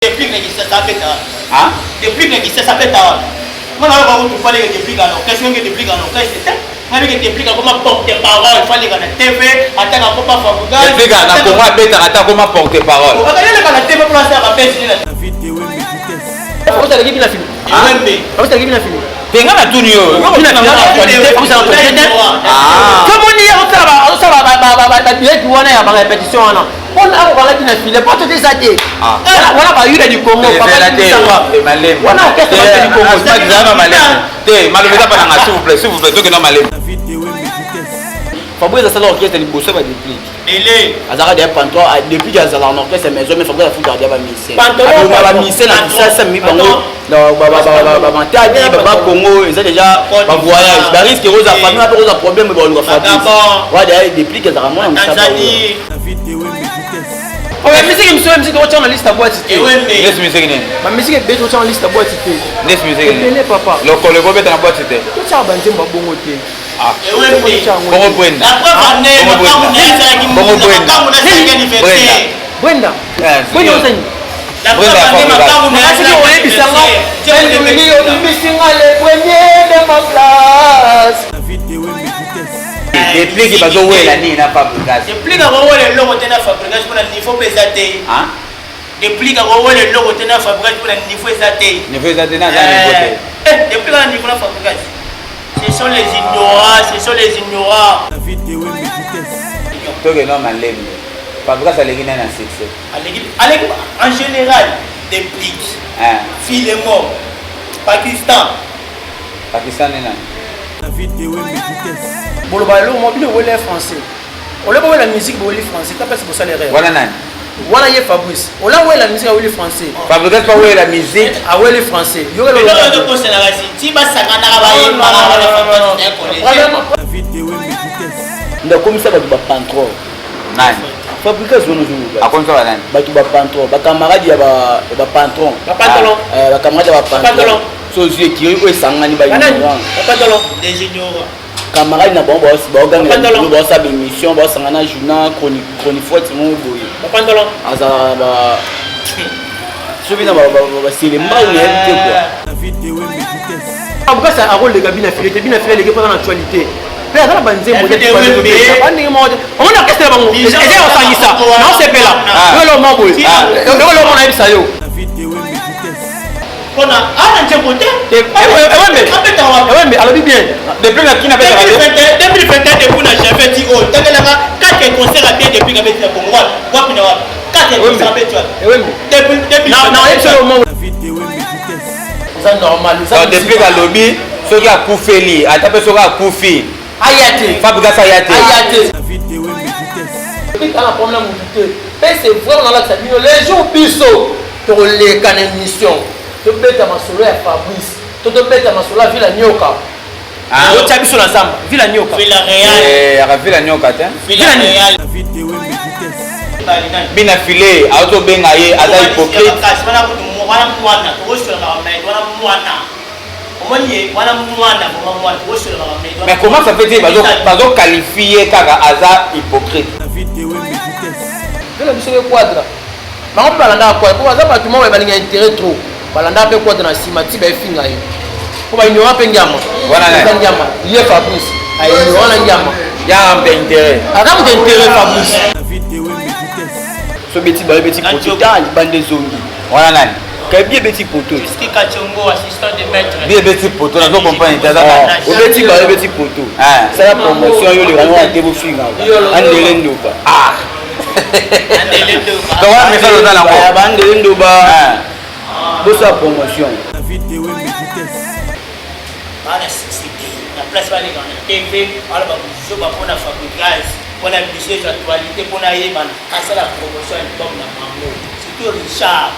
Deplick na Kinshasa abeta wapi? Ah? Deplick na Kinshasa abeta wapi? Nga na yoka kutu fallait que Deplick na orchestre, ngenge Deplick na orchestre te. Nga bike Deplick akoma porte parole, fallait na TV, ataka akoma Fabregas. Deplick na Congo abetaka ata akoma porte parole. Akaleleka na TV pour asala ba pesi na. Osalaki bina film. Osalaki bina film. Te nga natuni yo. Tomoni ye azosala babileki wana ya barépétition wana mpona akokanga bina file po tote eza te wana bayuda du Congo wana orchestre bayuda du Congo. Te, maloba eza mpa nanga, s'il vous plaît, s'il vous plaît, tokenda malembe. Fabrice asala orchestre liboso ba Deplick, azalaka deya pantron. Depuis azalaka na orchestre maison, mais Fabrice afutaka deya bamusicien, bamusicien na Kisasa, mi bango bamatadi, babakongo, eza déjà bavoyage, barisque ekozala famille wana mpe kozala problème, baluka Fabrice wa deya. Deplick azalaka mwana mosala. Musique mosusu, musique otya na liste ya boîte te. Nesi musique nini? Bamusique ebeti otya na liste ya boîte te. Nesi musique nini? Ebele, papa. Lokolo ekobeta na boîte te. Totyaka banzembo ya bongo te. Bongo Brenda, bongo Brenda, Brenda, Brenda ozani soki oyebisanga obimisinga le premier de ma place. Deplick bazowela nini na Fabregas? Deplick akowela eloko te na Fabregas mpona niveau mpe eza te. Deplick akowela eloko te na Fabregas mpona niveau eza te. Niveau eza te, naza niveau te. Deplick ana niveau na Fabregas? Ce sont les ignorants, ce sont les ignorants. Tokenda malembe. Fabregas aleki nani na succès? Aleki, aleki en général. Deplick, Filemon, Pakistan. Pakistan nde nani? Boloba eloko mo bino owele français, ole bowela musique, boweli français ta place, bosala erreur. Wana nani? Wana ye Fabrice, ola wela musique, aweli français. Fabregas pa wela musique. Aweli français. Eloko ezokoselaka si ti basakanaka, bayembaka wana. Nde akomisa bato bapantron. Nani? Fabregas wana ozoloba. Akomisa banani? Bato bapantron, bacamarade ya bapantron, bacamarade ya bapantron. So ozwi ekiri oyo esangani, baignorant camarade na bango, baogangela baosala baémission, baosanga na journal chronifote moko boye, azalaka ba soki na baselembao, nayebi te kua. Abukasi akoleka bina file te. Bina file aleki mpona na actualité mpe aza na banzembo bandenge moko te. Omoni orchestre na bango eza ya kosangisa, naosepela yo eloko moko boye, eloko moko nayebisa yo. Mpona ana nzembo te. Ewembe alobi bien. Depuis na kina betaka te. 2021 depuis na janvier ti oyo, tangelaka 4 concert ya bien depuis kabeti na Congo. Wapi, wapi na wapi? 4 concert abeti wapi? Ewembe, nayebisa yo moko, eza normal. Depuis alobi soki akufeli, ata mpe soki akufi, aya te. Fabregas aya te. Aya te. Ana problème mutu te. Mpe c'est vrai, onalakisa bino les jours biso tokoleka na émission, tobeta masolo ya Fabrice to tobeta masolo ya Vila Nyoka, otya biso na zamba Vila Nyoka. Aka Vila Nyoka te. Bina file azobenga ye aza hypocrite. Wana mwana tokosolaka, wana mwana omoni ye wana mwana, vraiment mwana tokosolaka. Mais comment ça fait dire bazoqualifie kaka aza hypocrite? Vela biso ke Quadra, bango mpe balandaka Quadra po baza bato moko balinga intérêt trop, balandaka mpe Quadra na nsima ti baefinga ye po baignorant mpe ngiama. Eza ngiama, ye Fabrice aignorant na ngiama. Ya mpe intérêt. Aza moto intérêt, Fabrice. So beti bayo beti poto ta libanda ezongi. Wana nani? Kabi ebeti poto. Bi ebeti poto, nazo comprendre te, aza obeti bayo ebeti poto, sala promotion yo lekanga wana te, bofingaka andele ndoba. Donc wana message oza nango? Bandele ndoba, bosala promotion. Bana succès te na place, baleka na TV, baloba buzoba mpona Fabregas, mpona biso eza actualité, mpona yebana, asala promotion ya album na bango. Surtout Richard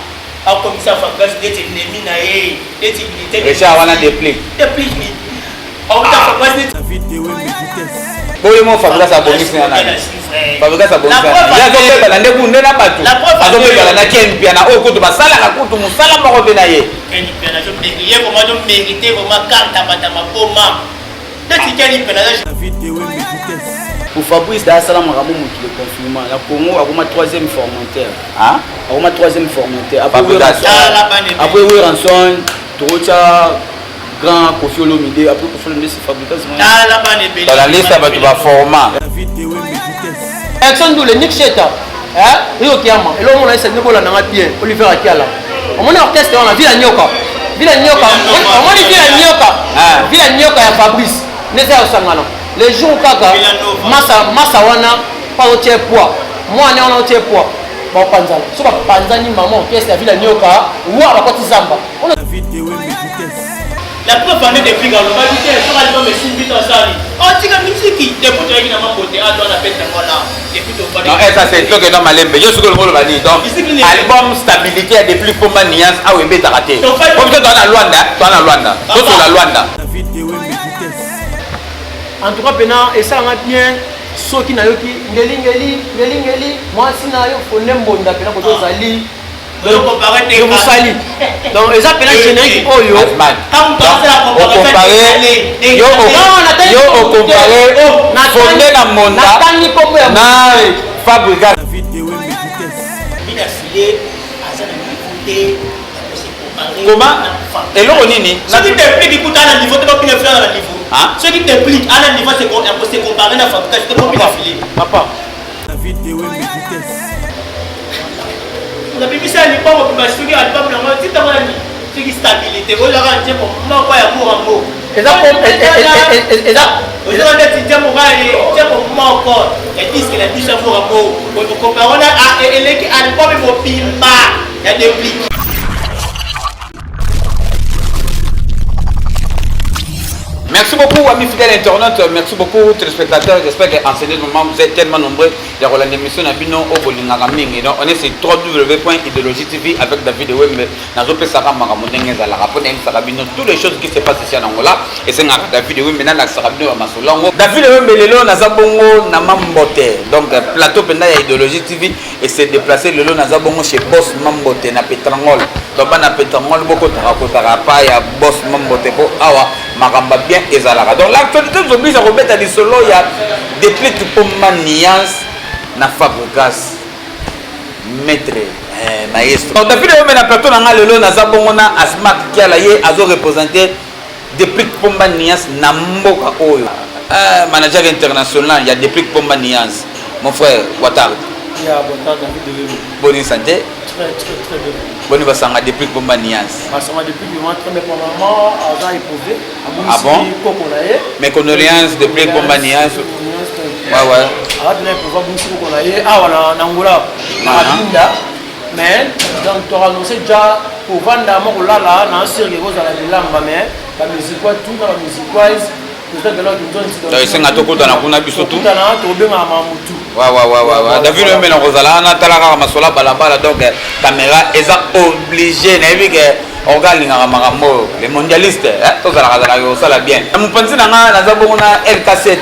akomisa Fabregas neti ennemi na ye, neti militaire. Richard wana Deplick? Deplick auta Fabregas neti Boye mo Fabregas abongisi na nani? Fabregas abongisi, azobebana nde kunde na bato, azobebana na Ken Piana oyo kutu basalaka kutu mosala moko te na ye. Ken Piana ye vraiment azomérite vraiment carte abata maboma neti Ken Piana. Pour Fabrice da asala makambo mokili confinement na Congo akoma troisième formateur. Ah? Akoma troisième formateur. Après Fabregas. Après Werrason, tokotia grand Koffi Olomide, après Koffi Olomide c'est Fabregas. Tala bana ebele. Dans la liste ya bato baforma. Jackson Ndule, Nick Sheta, hein, Rio Kiama, eloko mona esa nyokola nanga bien, Oliver Akiala. Omoni orchestre wana Villa Nyoka. Villa Nyoka, omoni Villa Nyoka. Ah. Villa Nyoka ya Fabrice. Neza ya sangana. Le jour kaka masa masa wana pa otie poids. Mwana wana otie poids. Bapanzana. So bapanzani maman orchestre ya Villa Nyoka, wa bakoti zamba. La preuve en est depuis alobaki te soki album esimbi to asali otika miziki depuis toyaki na mambote ato wana pete yango wana depuis tofandi. Non, eh, ça c'est toke na malembe. Yo sikoyo oloba nini? Donc album stabilité ya Deplick Pomba Nuance awa ebetaka te. Po biso toza na Luanda, toza na Luanda. Tosola Luanda. En tout cas pena esalanga bien soki nayoki ngelingeli ngelingeli mwasi na yo fonde mbonda pena koto ozali je vous salue donc eza pena générique oyo yo okompare fonde na monda natangi kombo ya na Fabregas. Comment eloko nini soki Deplick kuta na niveau te bapina fila na niveau soki Deplick ana niveau ya kose comparer na Fabregas te bopina file papa. Nabimisa lipango mpe basuki album nango titango nani soki stabilité ozalaka nzembo moko ya mura mbo Eza ozalaka ndeti nzembo nzembo moko ya disque na biso ya mura mbo okompare wana eleki album mobimba ya Deplick. Merci beaucoup, amis fidèles internautes. Merci beaucoup, téléspectateurs. J'espère qu'en ce moment, vous êtes tellement nombreux. Il y a l'émission na bino oyo bolingaka mingi. Donc, on est sur www.idéologie TV avec David Wembe. Nazopesaka makambo ndenge ezalaka mpo nayebisaka bino toutes les choses qui se passent ici en Angola. Esengaka David Wembe nalakisaka bino ya masolo yango. David Wembe lelo naza bongo na Mambote. Donc, plateau mpenza ya Idéologie TV et se déplacer lelo naza bongo chez Boss Mambote na Petrangol. Donc, bana Petrangol bokotaka kotaka pa ya Boss Mambote mpo awa makambo bien ezalaka. Donc, l'actualité nous oblige à kobeta lisolo ya Deplick Pomba Nuance na Fabregas maître maestro. Donc, David Wembe na plateau na nga lelo naza bongo na Asmak Kiala ye azo représenter Deplick Pomba Nuance na mboka oyo. Manager international ya Deplick Pomba Nuance. Mon frère Ouattara. Ya bon David Wembe. Bonne santé. Très très très bien. Bonne basanga Deplick Pomba Nuance. Basanga depuis vraiment très bien pour maman aza éprouvé. Ah bon? Koko na ye. Mes condoléances Deplick Pomba Nuance. Ouais ouais. Aza bien éprouvé abongisi koko na ye awa na Angola. Na Binda. Mais donc tu as annoncé déjà kovanda moko lala na sirke kozala bilamba mais ba musique tout na ba musique wise esenga tokutana kuna biso tu tobengaka mamutu. David Wembe na kozala wana tala kaka masolo ya balabala. Donc caméra eza obligé nayebi ke orga alingaka makambo oyo les mondialistes tozalaka zalaka kosala bien. Na mopanzi na nga naza bongo na LK7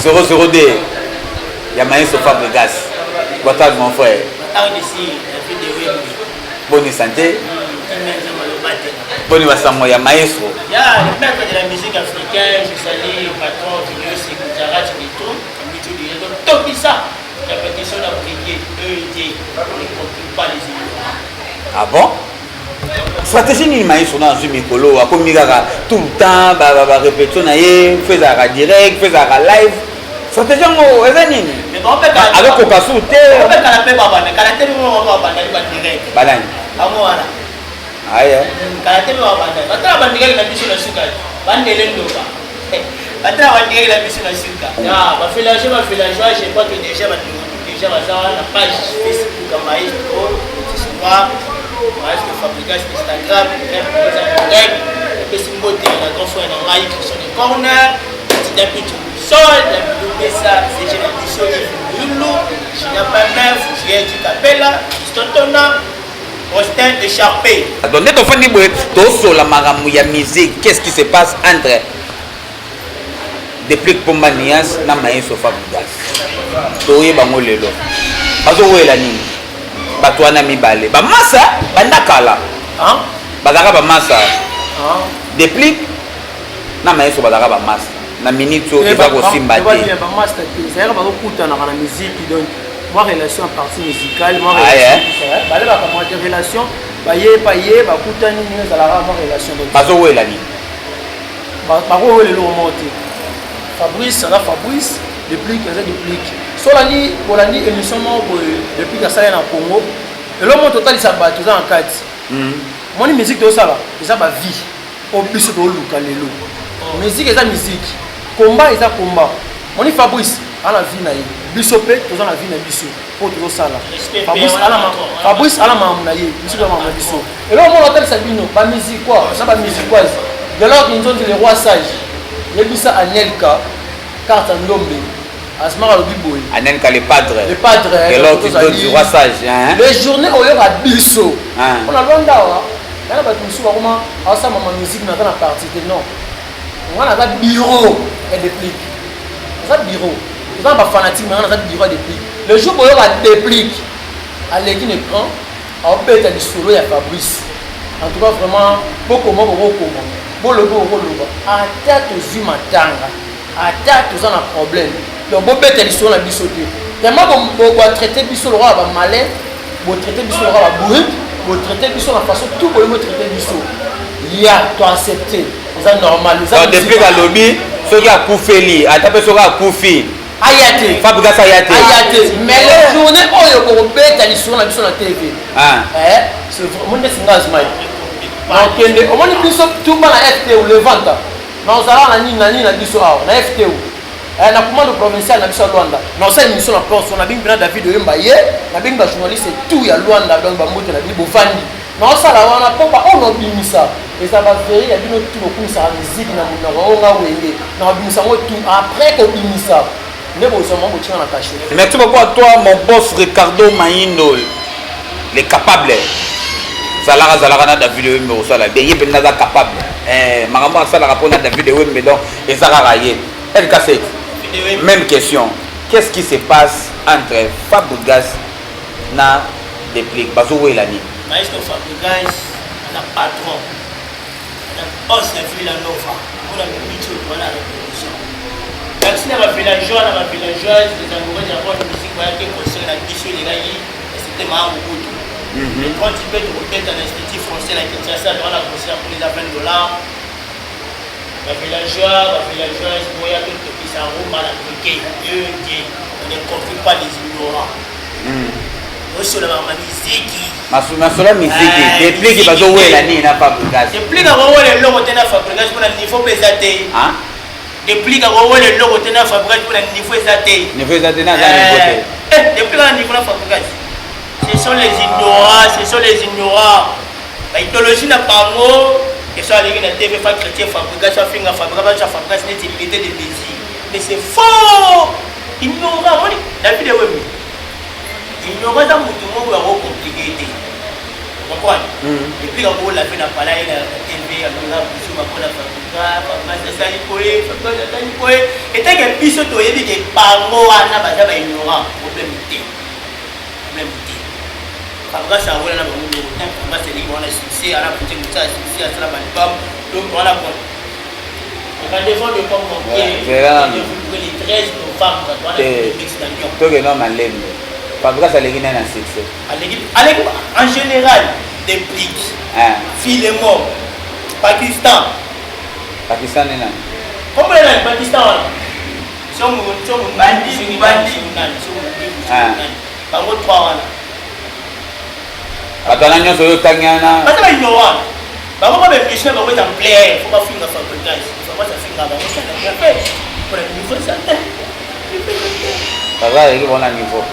002 ya maestro Fabregas. Watad mon frère, boni santé, boni basango ya maestro? Ya le maître de la musique africaine, je salue le patron Vinius Gujarat de tout, Micho du Topisa, répétition la briguer, ED, ne compte pas les ignorants. Ah bon? Stratégie nini maestro na azwi mikolo akomi kaka tout le temps barépétition na ye fo ezalaka direct, fo ezalaka live? Stratégie yango eza nini? Azokoka su te. Kala mpe babanda kala te, babandaki badirect. Banani? Bango wana. Aye. Kala te mpe babanda batala bandirect na biso na suka, bandele ndoka batala bandirect na biso na suka bafélage bafélage. Je crois que déjà bandeko déjà baza wana na page Facebook ya maestro Tissoir, maestro Fabrigas, Instagram eza direct. Epesi mbote na grand frère na ngai Christian de Corner, Tina Pitu Sol na Bilopesa CG na biso Yulu Gina Pamef Julien Kapela Christotona Austin Écharpé. Donc nde tofandi boye tosola makambo ya musique. Qu'est-ce qui se passe entre Deplick Pomba Nuance na maestro Fabregas? Toyeba yango lelo. Bazowela nini bato wana mibale? Bamasa banda kala bazalaka bamasa. Deplick na maestro bazalaka bamasa. Na minute oyo eza kosimba te. Bamaster te, ezalaka bakokutanaka na musique, donc mwa relation ya partie musicale, mwa relation balebaka, mwa te relation baye pa ye bakutani ndenge ezalaka, mwa relation. Bazowela nini? Bakowela eloko moko te. Fabrice aza Fabrice, Deplick aza Deplick. So olandi, olandi émission moko boye Deplick asali na Congo, eloko moko totalisa bato eza na kati. Moni musique tozosala eza bavie oyo biso toluka lelo. Musique eza musique, combat eza combat. Moni Fabrice aza na vie na ye, biso mpe toza na vie na biso mpo tozosala. Fabrice ala makambo na ye, biso toza makambo na biso. Eloko moko natalisa bino, bamusiquois na bamusiquoise, Gelor Kinzonzi, le roi sage, yebisa Anelka carte ndombe Asmar alobi boye. Anelka le padre. Le padre. Gelor Kinzonzi, roi sage, hein? Les journées oyoka biso mpona Lwanda awa, yana bato mosusu bakoma aosala mama musique, naza na parti te. Non, nga naza bureau ya Deplick, naza bureau, toza na bafanatique, mais nga naza bureau ya Deplick. Le jour boyoka Deplick aleki na écran aobeta lisolo ya Fabrice, en tout cas vraiment bokoma, bokokoma, bolobi, okoloba ata tozwi matanga, ata toza na problème. Donc bobeta lisolo na biso te, tellement botraite biso lokola bamalin, botraite biso lokola babourrique, botraite biso na façon tout boye, botraite biso ya toaccepte, eza normal. Depuis alobi soki akufeli, ata mpe soki akufi, aya te. Fabrigas aya te. Aya te, mais le journée oyo bokobeta lisolo na biso na TV, c'est vrai, omoni neti nga Azmai nakende, omoni biso tumba na FTU Levanta, na ozalaka na nini na nini na biso awa na FTU, na commande provinciale na biso ya Lwanda, na osala émission na place, nabengi mpena David Oyemba ye, nabengi bajournaliste tout ya Lwanda, donc bambote na bino bovandi naosala wana mpo baoyo nobimisa eza baveri ya bino tu bokumisaka miziki na monoko oyo nga Wenge, na kobimisa yango tu après kobimisa nde bozwa mwa botinga na cachet. Merci beaucoup à toi, mon boss Ricardo Maindo, le capable. Zalaka, zalaka na David Wembe, osala bien. Ye mpenza aza capable. Makambo asalaka mpona David Wembe, donc eza kaka ye. LK7, même question. Qu'est-ce qui se passe entre Fabregas na Deplick? Bazowela nini? Maestro Fabregas aza patron, aza boss ya Villa Nova mpona miniti oyo towana révolution. Merci na bavillageois na bavillageoise, les amoureux ya bonne musique bayaki concert na biso elekaki, c'était Maa Mobutu. Le 30 mpe tokobeta na Institut français na Kinshasa, towana concert mpona eza 20 $. Bavillageois, bavillageoise, boya totokisa rumba na briquet ed. On ne confie pas les ignorants. Osola miziki. Masolo ya miziki, Deplick bazowela nini na Fabregas? Deplick akowela eloko te na Fabregas mpona niveau mpe eza te. Deplick akowela eloko te na Fabregas mpona niveau eza te. Niveau eza te, naza niveau te. Deplick aza niveau na Fabregas? Ce sont les ignorants, ce sont les ignorants. Baidéologie na bango eso aleki na TV fa chrétien Fabregas, afinga Fabregas, baza Fabregas neti limité de mesure, mais c'est faux. Ignorant, moni David Ewembe, ignorant eza motu moko yango compliqué te, comprendre. Et puis akolave na pala ye na TV, alonga biso bakola Fabrigas, Fabrigas asali boye, Fabrigas asali boye. Etake biso toyebi ke bango wana baza baignorant, problème te, problème te. Fabrigas awola na bango biloko te. Fabrigas elingi wana succès, ana banze mosala succès, asala baalbum, donc wana rendez-vous de comme le 13 novembre wana mix na Lyon. Tokenda malembe. Fabrigas aleki nani na succès? Aleki, aleki en général Deplick, Filemon, Pakistan. Pakistan nde nani? Kombola nani Pakistan wana? Somo somo Bandi, bandi. Nani somo nani, bango trois wana. Bato wana nyonso oyo otangi wana, baza baignorant. Bango ba baémission bango eza plaire, faut bafinga Fabrigas. Fabrigas afinga bango, sana bien fait mpona niveau eza te. Baza aleki bango na niveau.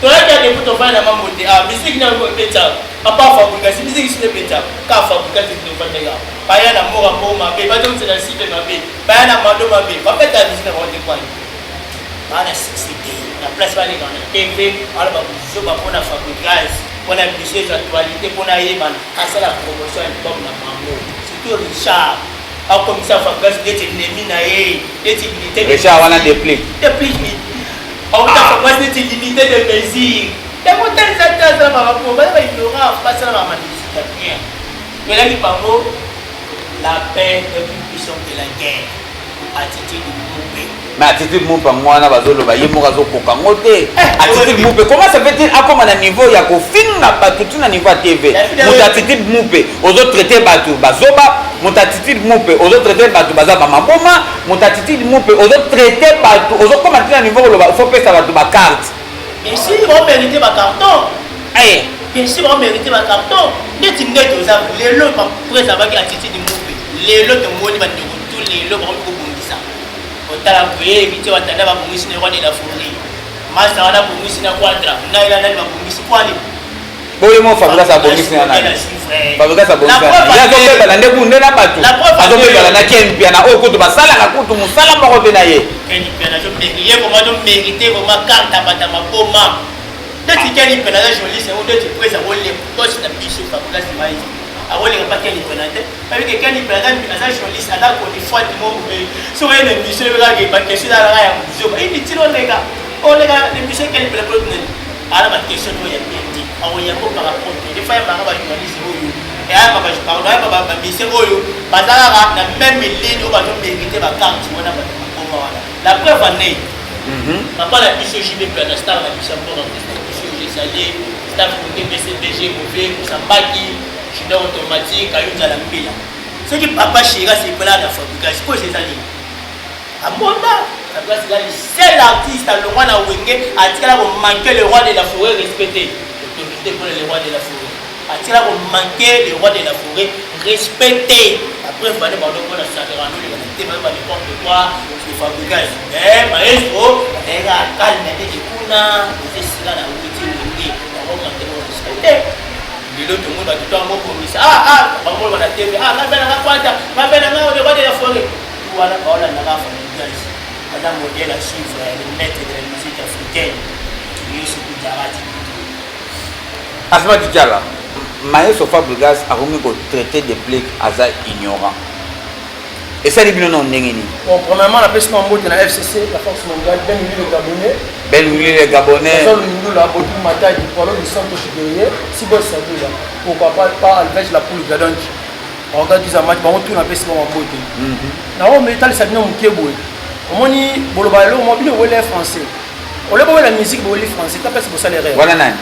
Toyaki ade po tovanda na mambo te. Ah, misiki na yango ebeta papa Fabrigas, misiki sino ebeta ka Fabrigas tovandaka, baya na mboka moko mabe, bazongisela site mabe, baya na mado mabe, babeta misiki na bango te kwani baa na succès te na place baleka na TV aloba buzoba mpona Fabrigas, mpona biso eza actualité, mpona ayebana, asala promotion ya album na bango. Surtout Richard akomisa Fabrigas neti ennemi na ye, neti unité. Richard wana Deplick? Deplick akomisa Fabrigas neti unité de mesure. Yango te, eza te, asala makambo baza baignorant, basala makambo ya bien. Toyelaki bango, la paix est plus puissante que la guerre. Attitude Mupe. Mais Attitude Mupe yango wana bazoloba ye moko azokoka yango te. Attitude Mupe, comment ça fait-il akoma na niveau ya kofinga bato ti na niveau ya TV? Moto Attitude Mupe ozotraite bato bazoba, moto Attitude Mupe ozotraite bato baza bamaboma, moto Attitude Mupe ozotraite bato, ozokoma ti na niveau koloba faut pesa bato bacarte. Bien sûr, baomérite bacarton. Bien sûr, baomérite bacarton. Neti ndeti oza lelo prese abaki Attitude Mupe, lelo tomoni bandeko tu lelo bakomi kobongisa otala boye ebiti batanda babongisi na roi de la forêt, masa wana abongisi na quadra ngai na nani babongisi kwani. Boye mo Fabregas abongisi na nani? Fabregas abongisi na nani? Ye azobebana nde kunde na bato, azobebana na Ken Mpiana oyo kutu basalaka kutu mosala moko te na ye. Ken Mpiana ye vraiment azomérite vraiment carte abata maboma. Neti Ken Mpiana aza journaliste yango, ndeti prese akoleka bosi na biso Fabregas Maestro akoleka pa Ken Mpiana te. Babi ke Ken Mpiana aza journaliste, aza koni fois moko boye. Soki oye na émission, oyebekaka baquestion ezalaka ya buzoba, inutile. Oleka, oleka na émission Ken Mpiana po nini? Ala baquestion oyo ya bien te, akoyango par rapport te. Defa yambaka bajournaliste oyo, pardon, yamba bamusicien oyo baza kaka na même ligne, oyo bazomérite bacarte wana, bato bakoma wana. La preuve ane, papa na biso JB Mpiana, star na biso ya mboka, na biso, je salue staff kote BCBG, mauvais Musambaki, Junior Automatique, Kayunzala Mbila. Soki papa chéri asepela na Fabrigas, po eza nini? Amonda Fabrigas eza le seul artiste alongwa na Wenge atikala komanke le roi de la forêt respecté, autorité mpona le roi de la forêt, atikala komanke le roi de la forêt respecté. Après fane balongo na salerano oleka na te, bayoba n'importe quoi. C'est Fabrigas, mais maestro azalaka calme ndenge kuna eza esika na wuti Wenge, bakomanke mo respecté. Lelo tomoni bato to yango komisa bango na TV, nga mpe nanga kwata, nga mpe nanga le roi de la forêt. Tu wana baolandaka Fabrigas, aza modèle à suivre, le maître de la musique africaine, Yesu Kujarati. Asma Tidiala, maestro Fabregas akomi kotraite Deplick aza ignorant, esali bino na ndenge nini? Bon, premièrement, napesi na mbote na FCC, la force mondiale, Ben Willy le Gabonais. Ben Willy le Gabonais. Azal Lundula, Botou Matadi, Poilo du Santo Chiguerier, Sibo Sabula, pourquoi pas, pas Alves la poule donc organise match bango tout, napesi bango mbote. Na oyo metalisa bino moke boye, omoni boloba eloko mo bino bowele français, ole bowela musique, boweli français ta place bosala erreur. Wana nani?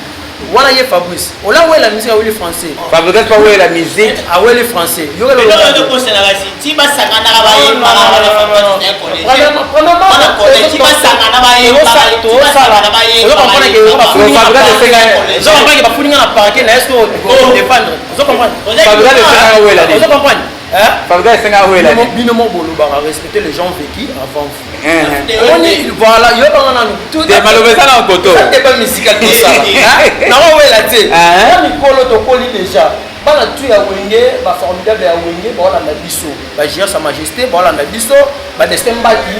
Wana ye Fabrice, ola wela musique, aweli français. Fabregas pa wela musique. Aweli français. Yokosenaka ti basanganaka bayembaka wana. Ti basangana Bayembaka, bafuninga na parquet na est défendre, ozo comprendre? Fabregas esengaka wela nini? Ozo comprendre? Fabregas esengaka wela nini? Bino mo bolobaka respecter les gens vécu avant vous. Omoni, voilà, yokanga nanu. Te, maloba eza na koto. Eza misika tosala nango wela te na mikolo tokoli déjà. Bana tu ya Wenge, baformidable ya Wenge baolanda biso, bagir sa majesté baolanda biso, badestin Mbaki.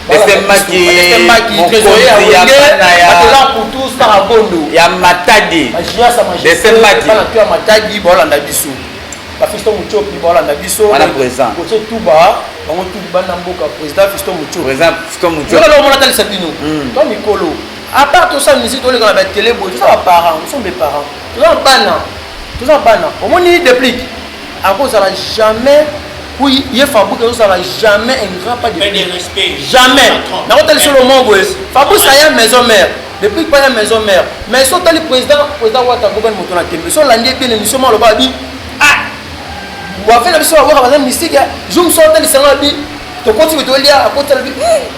Destin Mbaki, Destin Mbaki, trésorier ya mokonzi ya Wenge, bana batola pour tous Karagondo ya Matadi. Bagir sa majesté. Destin Mbaki. Bana tu ya Matadi baolanda biso, bafiston Mutiopi baolanda biso. Wana présent. Kotie tuba bango tu bana mboka, président Fiston Mutiopi. Président Fiston Mutiopi. Yoka omona talisa bino to mikolo, à part tosala musique, toleka na batele boye, toza baparent, nous sommes des parents, toza bana, toza bana. Omoni Deplick akozala jamais, oui, ye Fabrice azozala jamais ingrat, pas de Deplick. Respect. Jamais. Nakotalisa lo moko boye, Fabrice aya maison mère, Deplick pa ya maison mère, mais so otali président Wata Gobani, moto na tembe, so olandi ye bien émission mo aloba abi wafe na biso baboka baza mystique. Jour mosusu otalisanga abi tokoti boye, tolia, akoti, alobi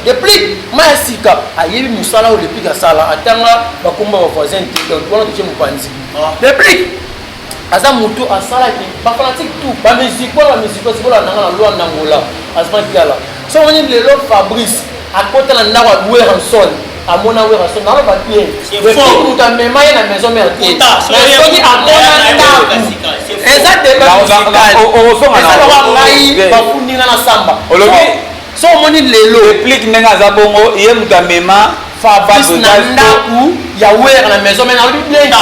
Deplick ma ya sika, ayebi mosala oyo Deplick asala, atanga bakomba bavoisin te. Donc wana totie mopanzi. Deplick aza motu asalaki bafanatique tout, bamusique wana, bamusique sikola nanga na Lwanda, Ngola, Azma Kiala. So omoni lelo Fabrice akota na ndako ya Werrason, amona Werrason, naloba bien, faux. moto amema ye na maison mère te. Kuta, Mais soki amona ndako, eza débat musical, Ozonga eza lokola ngai bafundinga na samba. So omoni lelo Deplick ndenge aza bongo, ye moto amema Fabrice na Fabregas. Ndako ya Wera na maison mère, nalobi bien ke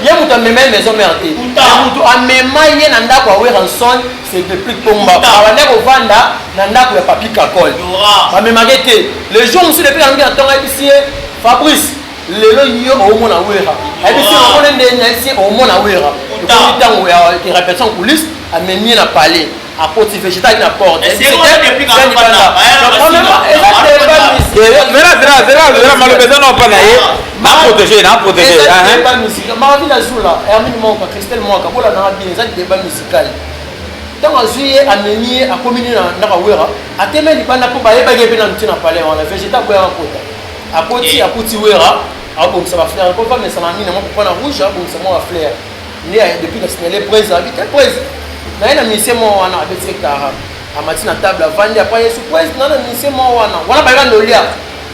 ye moto amema ye maison mère te. Kuta. Moto amema ye na ndako ya Werrason, c'est Deplick Pomba. Kuta. Abanda kovanda na ndako ya Papi Kakol. Yora. Bamemaki te. Le jour mosusu Deplick alongi na ntongo, ayebisi ye: "Fabrice, lelo yo omona Wera." Ayebisi ye omona ndeni, ayebisi ye omona Wera. Kuta. Ekomi ntango ya répétition coulisse, amemi ye na palais. Akoti végétal na porte. Zela maloba eza na opa na ye na protégé, na protégé. Débat musical, Maraville Azula, Hermine Mwaka, Christelle Mwaka, bolandanga bien, eza débat musical. Ntango azwi ye, amemi ye, akomi nini na ndako Wera, ateme libanda mpo bayebaki ye mpe na ntina palais wana. Végétal boyaka kota, akoti, akuti Wera abongisa bafleur mpo bamesana nini yango mpo na rouge, abongisa mwa bafleur nde. Depuis na signale prese, abi te prese na ye na misie moko wana, abeti ye kara, amati na table, avandi. Apa yesu prese na na misie moko wana wana, bayeba ndolia.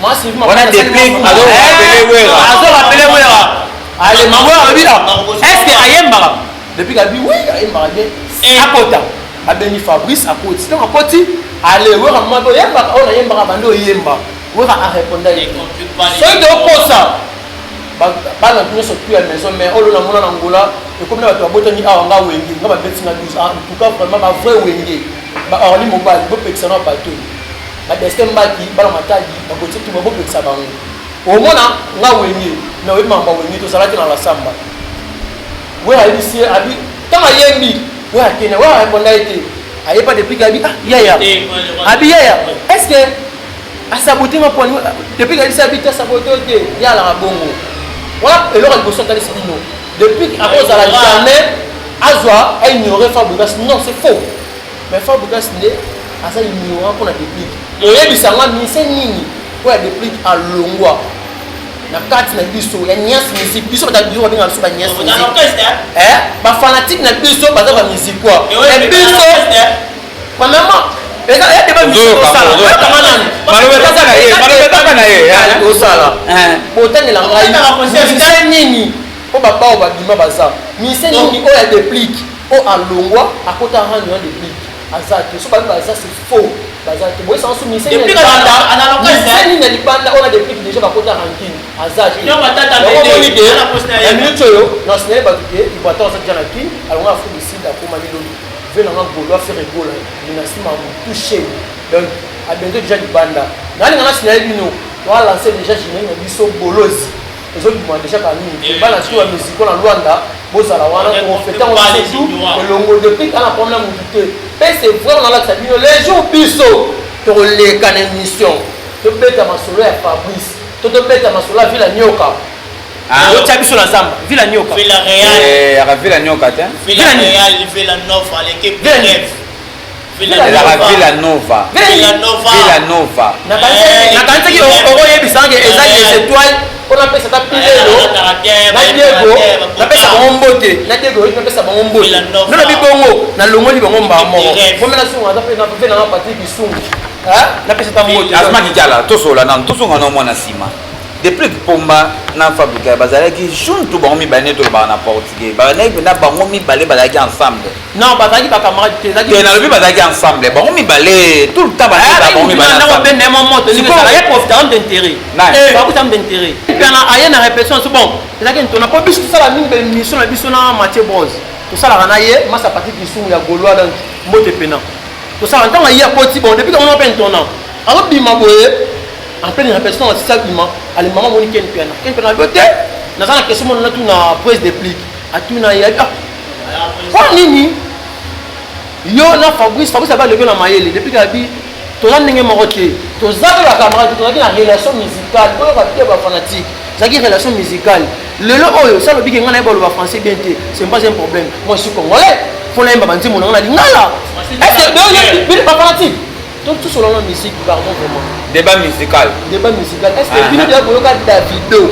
Wana Déplick azorappeler Wera. Ale mama alobi: "Est ce que ayembaka?" Depuis abi: "Oui, ayembaka bien." Akota, abengi Fabrice, akoti. Ntango akoti, ale Wera mama oyembaka oyo nayembaka, bandi oyemba. Wera areponda ye: "Soki tokosa bana nyonso tu ya maison, mais oyo namona na Ngola ekomi na bato babotami awa, nga Wenge, nga babeti nga 12. En tout cas, vraiment bavrai Wenge, baorli mobali, bopekisa na bato badestin mbaki, bana Matadi, bakotie tu, bopekisa bango. Omona nga Wenge, mais oyebi makambo ya Wenge, tozalaki na lasamba." Wera ayebisi ye, abi ntango ayembi, Wera akende, Wera areponda ye te. Ayepa depuis abi: "Ah yaya." Abi: "Yaya, est ce que asabote nga pwani?" Depuis ayebisi, abi te, asabote te, ye alaka bongo. Wana eloko ya liboso atalisi bino, depuis akozala jamais azwa aignore Fabregas. Non, c'est faux, mais Fabregas nde aza ignorant mpona Déplick. Oyebisanga mise nini oyo ya Déplick alongwa na kati na biso ya Nias Musique? Biso bata biso babenga biso banias Musique, bafanatique na biso baza bamusiquois. Biso premièrement, eza ya débat musique osala, oyokanga nani? Maloba na ye. Osala botangela ngai musicien nini mpo babao babima, baza musicien nini oyo ya Déplick oyo alongwa akota rang ya Déplick? Aza te. So babi baza, c'est faux, baza te. Boyesanga so musicien nini na libanda oyo na Déplick déjà bakota ranking? Aza te. Omoni ke na minute oyo na signale bato ke Ibrator aza déjà na Kine, alongwa Afrique du Sud, akoma leloli ve nanga golo affaire egola dynastie mamu touché. Donc abenzo déjà libanda. Nalinga na signale bino, toalance déjà générique na biso bolozi, ezobima déjà ka mingi. Bana sikoyo ya musiko na Lwanda, bozala wana, tokofete yango surtout elongo. Depuis ana problème na motu te. Mpe c'est vrai, nalakisa bino, les jours biso tokoleka na émission, tobeta masolo ya Fabrice to tobeta masolo ya Villa Nyoka, otya biso na zamba Villa Nyoka. Villa Real. Yaka Villa Nyoka te. Villa Real, Villa Nova, l'équipe de rêve. Ezalaka Villa Nova. Villa Nova. Villa Nova. Nakanisaki okoyebisanga eza des étoiles mpo napesa ta pilelo na Diego, napesa bango mbote na Diego, napesa bango mbote. Nalobi bongo, nalongoli bango mbaa moko komi nasunga, aza mpe nanga Patrik Isungu, napesa ta mbote. Asma Kidiala, tosola nanu, tosonga na mwana nsima. Depuis Pomba na Fabrica bazalaki junto, bango mibale nde tolobaka na portugais, bazalaki mpenza bango mibale, bazalaki ensemble. Non, bazalaki bacamarade te. Te, nalobi bazalaki ensemble bango mibale tout le temps, bazalaki bango mibale ensemble. Bende mo moto ye profite am d'intérêt, bakuta am d'intérêt mpena aye na répétition. So bon, ezalaki ntona mpo biso tosala mingi baémission na biso na Mathieu Bros, tosalaka na ye masa Patrik Lisumu ya Gaulois. Donc mbote pena tosala. Ntango aye akoti, bon, depuis kamona mpe ntona azobima boye en pleine répétition, asisi abima, ale mama moni Ken Piana, Ken Piana abi te, naza na question mona natuna prise Déplick. Atuna ye abi: "Ah, mpo nini yo na Fabrice?" Fabrice abi alobi na mayele depuis abi toza ndenge moko te, toza mpe bacamarade, tozalaki na relation musicale. Oyoka te, bafanatique, ezalaki relation musicale. Lelo oyo sa alobiki ngai nayeba oloba français bien te, c'est pas un problème. Moi, je suis congolais, fo nayemba banzembo na ngai na lingala. Est ce bafanatique tosolana musique? Pardon, vraiment. Débat musical. Débat musical. Est ce que bino deya koyoka Davido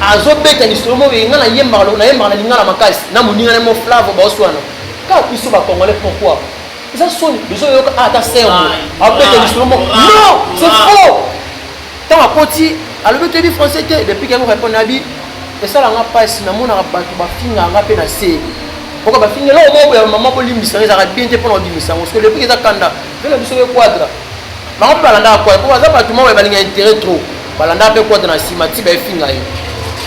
azobeta lisolo moko: "Ngai nayembaka, nayembaka na lingala makasi na moninga na mo Flavo baoswana kaka biso bacongolais"? Pourquoi eza soni? Biso oyoka ata serbo abeta lisolo moko. Non, c'est faux. Ntango akoti, alobi toyebi français te. Depuis kango répondre, abi esalanga mpasi, namonaka bato bafingaka mpe na se oka bafinga eloko moko ya mama. Bolimbisa, ezalaka bien te mpona kobimisa yango, parce que depuis eza kanda mpe na biso mpe quadra, bango mpe balandaka quadra mpo baza bato moko balinga intérêt trop, balandaka mpe quadra na nsima ti baefinga ye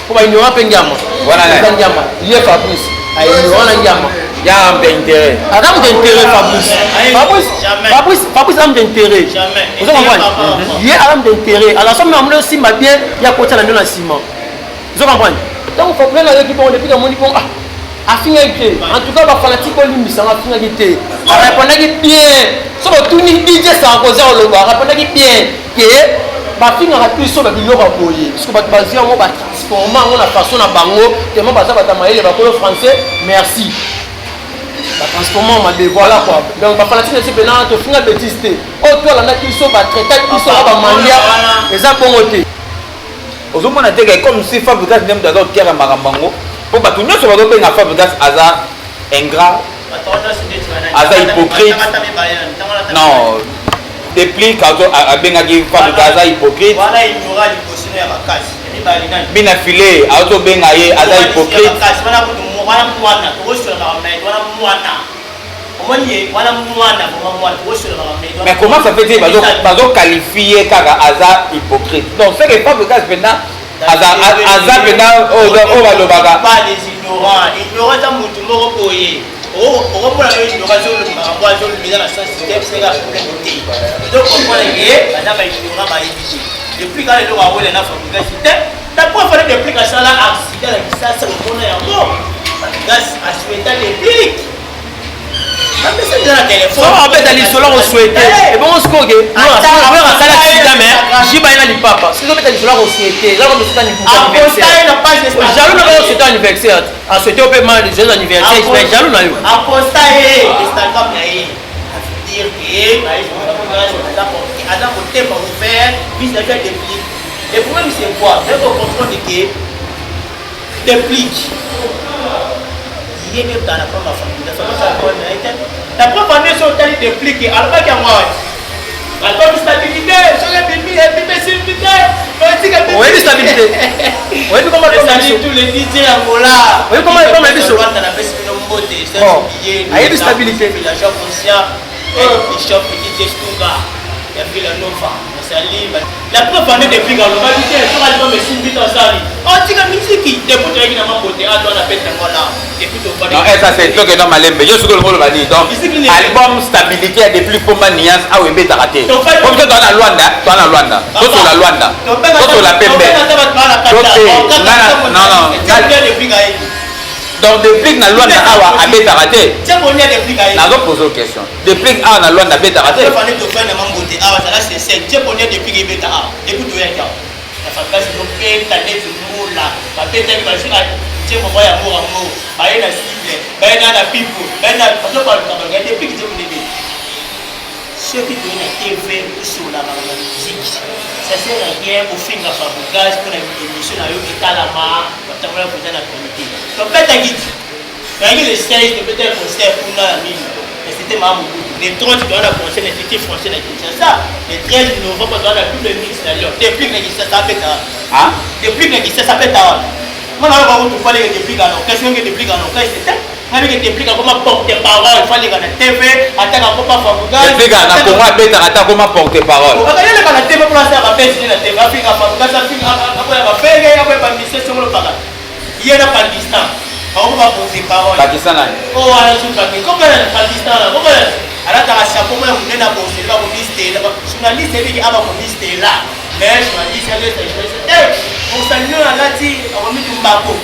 mpo baignora mpe ngiama. Eza ngiama ye Fabrice aignora na ngiama. Ya mpe intérêt. Aza moto intérêt, Fabrice. Fabrice, Fabrice, Fabrice aza moto intérêt. Oza comprendre? Ye aza moto intérêt. Alors soki amoni osimba bien, ye akotia na nde na nsima. Oza comprendre? Donc Fabrice ayoki bongo, depuis amoni bongo, ah. Afingaki te. En tout cas ba fanatique olimbisanga, afingaki te, arépondaki bien. So botuni DJ Sarkozy, oloba arépondaki bien ke bafingaka biso babiloko ya boye, parce que bato bazwi yango, batransforme yango na façon na bango, tellement baza bato ya mayele, bakolo français, merci, batransforme mabe. Voilà quoi. Donc bafanatique na biso mpena tofinga bétise te. Oyo to alandaki biso, batraitaki biso na bamandia, eza bongo te. Ozomona te ke comme si Fabrigas nde moto aza kotiaka makambo yango, mpo bato nyonso bazobenga Fabrigas aza ingrat, aza hypocrite. Non, Déplique abengaki Fabrigas aza hypocrite. Wana ignorant liboso ya makasi mibali nani? Bina file azobenga ye aza hypocrite. Wana kutu wana mwana, tokosola makambo na ye. Wana mwana, omoni ye wana mwana, vraiment mwana, tokosola makambo na ye. Mais comment ça fait dire bazoqualifie kaka aza hypocrite? Donc c'est que Fabrigas mpenza aza mpenza oyo balobaka. Pas des ignorants. Ignorant eza motu moko boye, okomona no ignorant azoloba makambo, azoloba eza na sens te, seka problème te. Ozo comprendre ke baza baignorant, bayebi te. Depuis kala eloko awela na Fabrigas te. La preuve fale, Déplique asala accident na Kisasa, omona yango, Fabrigas asouhaita Déplique, bapesa eza na telefone. So obeta lisolo akosouhaite, ebongo sikoyo ke asala accident, mais jiba ye na lipapa. Soki obeta lisolo akosouhaite, eza comme soki aposta ye na page. Jaloux na bakosouhaite anniversaire, asouhaite yo mpe ma joyeux anniversaire, mais jaloux na yo. Aposta ye Instagram na ye, dire que aza motema ouvert vis-à-vis ya Déplique. Le problème, c'est quoi? C'est qu'on comprendre que Déplique ye nde otala na preuve afamili na ye te. La preuve ane, so otali Déplique, alobaki yango awati, alobaki stabilité. Soki ebimi, ebimi, esimbi te, otika. Oyebi stabilité, oyebi koma. Ezali tous les DJ Angola. Oyebi koma ekoma biso. Rwanda, napesi bino mbote. Bon, ayebi stabilité. Villageois conscient, Bishop DJ Stunga ya Villa Nova nasali. La preuve ane, depuis alobaki te, soki album esimbi te, asali otika misiki. Depuis toyaki na mambo te, ato wana pete yango la depuis. Non, eh, ça c'est toke na malembe. Yo sikoyo oloba nini? Donc album stabilité ya Déplique Pomba Nuance awa ebetaka te? Po biso toza na Lwanda, toza na Lwanda, tosola Lwanda, tosola pembe to te. Non, non, donc Déplique na Lwanda awa abetaka te? Nazopose question, Déplique awa na Lwanda abetaka te? Tofanda mambo te awa, zala sincère. Tie Déplique ebeta awa depuis toyaki awa na Fabrigas, tobeta neti mbula. Babetaki basika tie moko ya moko yango, baye na cible, baye na pipo, baye na bazobaluka baluka. Déplique tie monebe. Soki toye na TV, tosolaka na musique, ça sert à rien kofinga Fabrigas mpona émission na yo etalama. Batangola koza na qualité. Tobetaki ti toyaki le 16, tobetaki concert kuna na nini, mais c'était maa Mobutu. Le 30 toza na concert na Institut français na Kinshasa. Le 13 novembre toza na double mix na Lyon. Déplique na Kinshasa abeta. Déplique na Kinshasa abeta wana. Mwana oyo bango tofaleke Déplique na orchestre, ndenge Déplique na orchestre te, nabike Déplique akoma porte parole, faleka na TV ataka akoma Fabrigas. Déplique na Congo abetaka ata akoma porte parole. Akayeleka na TV mpona asala bapesi na TV, afika Fabrigas, afika akoya bafege, akoya bamise songolo paka ye na Pakistan, akoma porte parole. Pakistan nani? Oyo wana sukaki komona na Pakistan na komona alataka chapeau moko ya monene, aboseli bakomistela journaliste, ebiki abakomistela, mais journaliste alesa journaliste te, osali oyo alati akomi tumbako.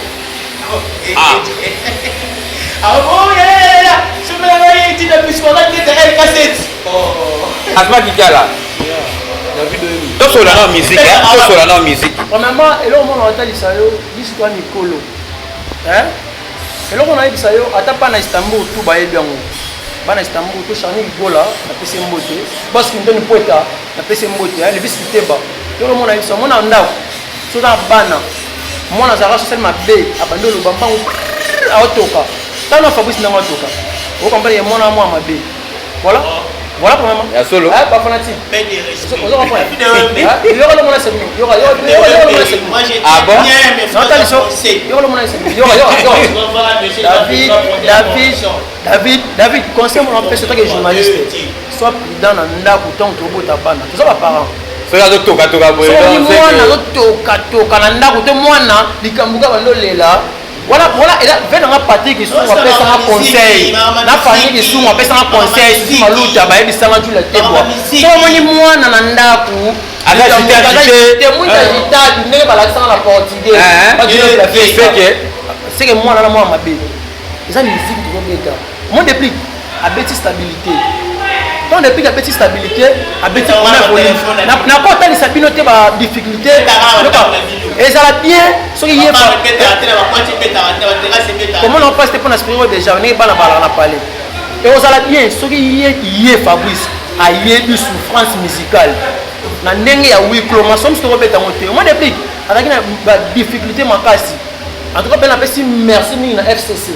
Aoya somelanga ye tina biso alati ete el kaseti. Asma Kikala, tosola na musique, tosola na musique. Premièrement, eloko mona otalisa yo biso toa mikolo, eloko nayebisa yo, ata bana Istanbul tu bayebi yango. Bana Istanbul to Charni Gola, napesi mbote. Bos Kintoni Poeta, napesi mbote. Levis Kiteba, eloko mona yebisa, mona ndako so oza na bana, mwana azalaka sosali mabe, abandi oloba mbangu, aotoka tano na Fabrice ndenge atoka, okompane ye mwana mwa mabe. Voilà, voilà, premièrement. Ya solo. Ah, ba fanatique, ozo comprendre, yoka lo mona semi, yoka, yoka, yoka lo mona semi. Ah bon? Non, tali so, yoka lo mona semi, yoka, yoka, yoka. David, David, David, David, conseil mon apesi en tant que journaliste, sois prudent na ndako ntango tobota bana, toza baparent. Soki azotokatoka boye? Soki mwana azotokatoka na ndako te, mwana likambo kaka bando lela wana wana eza ve nanga. Patrik Isungu apesanga conseil na Fanny Isungu apesanga conseil, Susu Maluta bayebisanga Jula Tebwa, so omoni mwana na ndako Aza agité, agité. Mwinda agitadi ndenge balakisanga na portugais, seke mwana na mwana mabe. Eza musique tozobeta. Mon Deplick abeti stabilité. Tant Deplick abeti stabilité, abeti première volume. Nakotalisa bino te ba difficulté. Ezala bien soki ye komona mpasi te mpona spiro déjà ndenge bana balaka na palais. Ekozala bien soki ye ye Fabrice ayebi souffrance musicale na ndenge ya huis clos masomo mosusu tokobeta yango te. Mon Deplick azalaki na ba difficulté makasi. En tout cas mpe napesi merci mingi na FCC.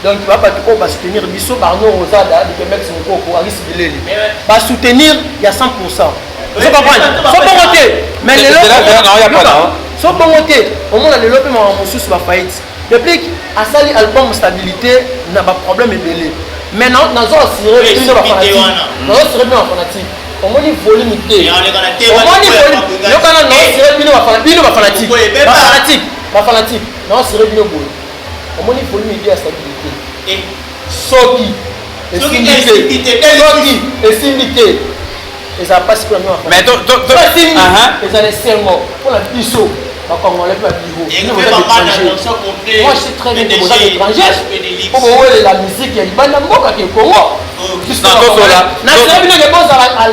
Donc ba bato oyo basoutenir biso, Barno Rosada, Dikemex Mokoko, Aris Bileli, basoutenir ya 100%. Ozo comprendre? So bongo te, mais lelo so bongo te, omona lelo mpe makambo mosusu ba faillite. Deplick asali album stabilité na ba problème ebele. Mais nazo assurer bino ba fanatique. Nazo assurer bino ba fanatique. Omoni volume te. Omoni volume. Yokana nazo assurer bino ba fanatique, bino ba fanatique. Ba fanatique, ba fanatique. Nazo assurer bino boye. Omoni volume idée ya stabilité. Soki esimbi te, soki esimbi te, ezala mpasi mpona bino. Mais esimbi, ezala esengo mpona biso bacongolais mpe babiro. Moi je sais très bien que boza étranger mpo bowelela musique ya libanda mboka ke Congo. Nasala bino ke bozala à.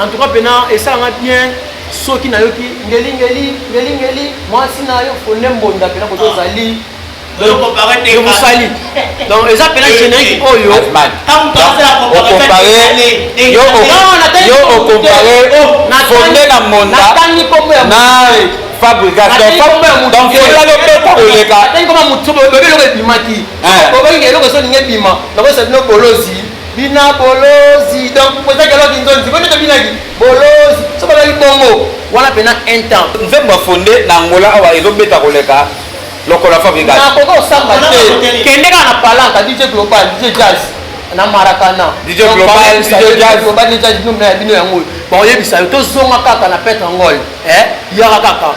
En tout cas pena esalanga bien soki nayoki ngeli ngeli ngeli ngeli mwasi na yo fonde mbonda pena koto ozali. Je vous salue. Donc eza pena générique oyo. Yo ocompare Fonde na Monda na Fabregas, donc Fonde azobeta koleka. Natangi kombo mutu, boyebi eloko ebimaki, bobengi eloko so olingi ebima, nakoyesa bino bolozi bina bolozi. Donc ezaki eloko nzonzi boni tobinaki bolozi so balaki bongo wana pena un temps. Nzembo ya Fonde na Angola awa ezobeta koleka lokola Fabregas. Nakoki kosamba te, kende kaka na Palanka, DJ Global, DJ Jazz na Marakana. DJ Global, DJ Jazz. Global, DJ Jazz, bino na bino yango bakoyebisa yo. Tozonga kaka na Petre Ngol, yaka kaka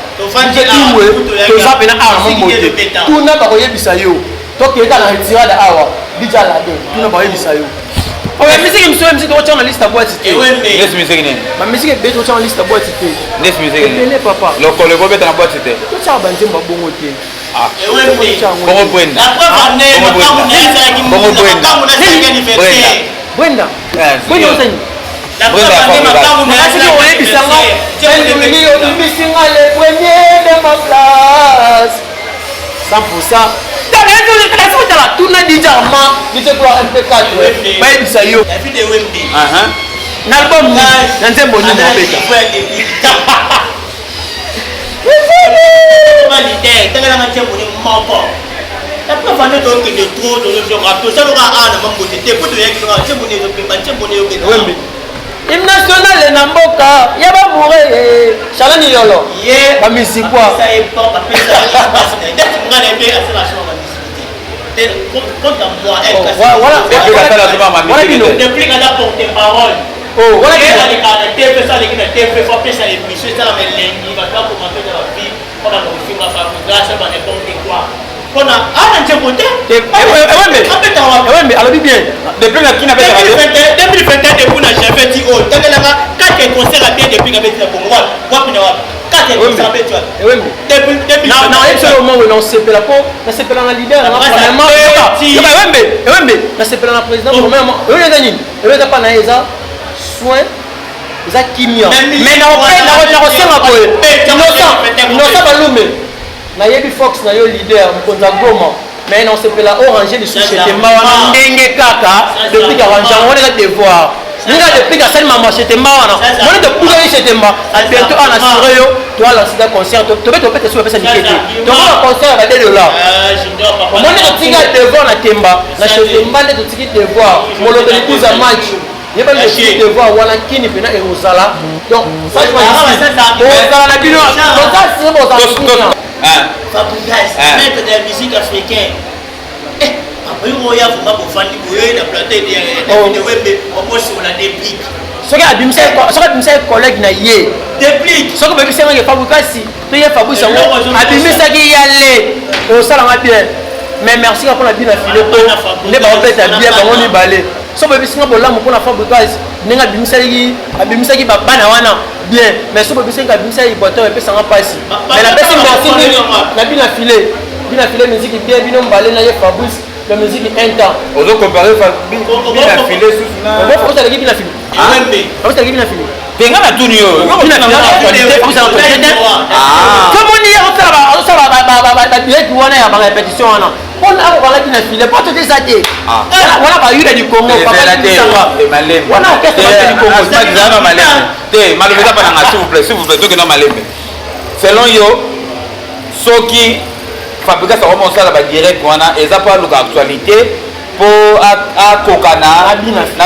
DJ Iwe, toza pena awa na Mombote, tuna bakoyebisa yo. Tokende kaka na retirade awa, DJ Alade, tuna bakoyebisa yo. Oyo musique mosusu, musique tokotia na liste ya boîte te. Nesi musique nini? Bamusique ebele tokotia na liste ya boîte te. Nesi musique nini? Ebele papa. Lokolo ekobeta na boîte te. Totiaka banzembo ya bongo te. Bongo Brenda, bongo Brenda, Brenda. Brenda, Brenda ozani nasiki oyebisanga obimisi nga le premier de ma place 100%. Tala, tuna DJ Armand, DJ Gloire MP4, bayebisa yo na album nini, na nzembo nini obeta. Tangelanga nzembo ni moko. Après tokende trop, tozozonga, tozaloka awa na Mambote te po toyaki kaka nzembo ni ezopemba, nzembo ni eyokende. Wembe, hymne national na mboka ya bamoure Chalani Yolo bamisikwa. Wana bino. Depuis aza porte parole, alekaka na TV, so aleki na TV, fo apesa émission, esalama elengi, bato bakoma mpe na bafille mpo baka kofinga Fabregas ba n'importe quoi mpona ana nzembo te. Ewembe alobi bien. Depuis na kina betaka te. 2021, depuis na janvier ti oyo, tangelaka 4 concert ya bien depuis kabeti na Congo. Wapi, wapi na wapi? 4 concert abeti wapi? Ewembe, nayebi soki omongo nasepela mpo nasepela na leader nanga premièrement. Yoka Ewembe, Ewembe, nasepela na président premièrement. Oyo eza nini? Oyo eza mpa na ye, eza soin, eza kimia. Mais nakosenga boye, Innocent Balume, nayebi fox na yo, leader mokonzi ya Goma, mais nasepela orange lisusu Chetemba wana ndenge kaka depuis arrange yango wana, eza devoir ndenge depuis asali mama Chetemba wana, moni tobukaki Chetemba. Bientôt awa nasure yo, toalancida concert, tobe topeta so bapesa mike te, tokoka concert ya ba 2 $. Omoni, totika devoir na Temba na Chetemba, nde totiki devoir molobeli 12 match, yebani totiki devoir wana kini mpena ekozala. Donc bozala na bino, toza sire, bozala. Fabregas, maître de la musique africaine. Après oya vraiment bofandi boye na plateau de Wembe, okosola Deplick. Soki abimisaki collègue na ye. Deplick. Soki obebisangange Fabregas to ye Fabrice yango abimisaki yale, osalanga bien. Mais merci kaka mpona bino file po nde baobeta bien bango mibale. So boyebisinga bolamu mpona Fabregas ndenge abimisaki bana wana bien, mais so boyebisinga abimisaki Iboteur, epesanga mpasi. Mais napesi merci mingi na bino file. Bina File musique bien, bino mbale na ye Fabrice la musique un temps. Ozo comparer Bina File susu na Fabrice aleki Bina File. Fabrice aleki Bina File. Te, nga na tuni yo. Tomoni ye azosala badirect wana ya barépétition wana mpona akokanga Bina File po tote eza te wana bayuda du Congo wana orchestre du Congo. Te, maloba eza mpa nanga. S'il vous plaît, s'il vous plaît, tokenda malembe. Selon yo, soki Fabrigas akoma kosala badirect wana, eza mpo aluka actualité, mpo akoka na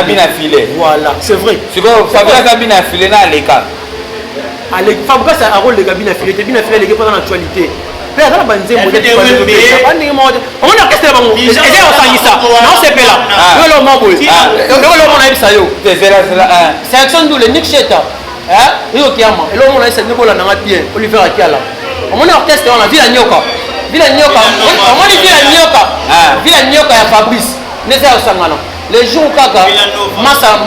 Bina File? Voilà, c'est vrai. Sikoyo Fabrigas abina File na aleka? Fabrigas akoleka Bina File te. Bina File aleki mpo aza na actualité mpe aza na banzembo bandenge moko te. Omoni orchestre na bango eza ya kosangisa, naosepela yo eloko moko boye, eloko moko nayebisa yo. Sélection ndule Nick Sheta eyo kiama, eloko moko nayebisa bino, bolandanga bien. Oliver Akiala, omoni orchestre wana Vila Nyoka, Vila Nyoka, omoni Vila Nyoka, Vila Nyoka ya Fabrice nde eza ya kosangana. Le jour kaka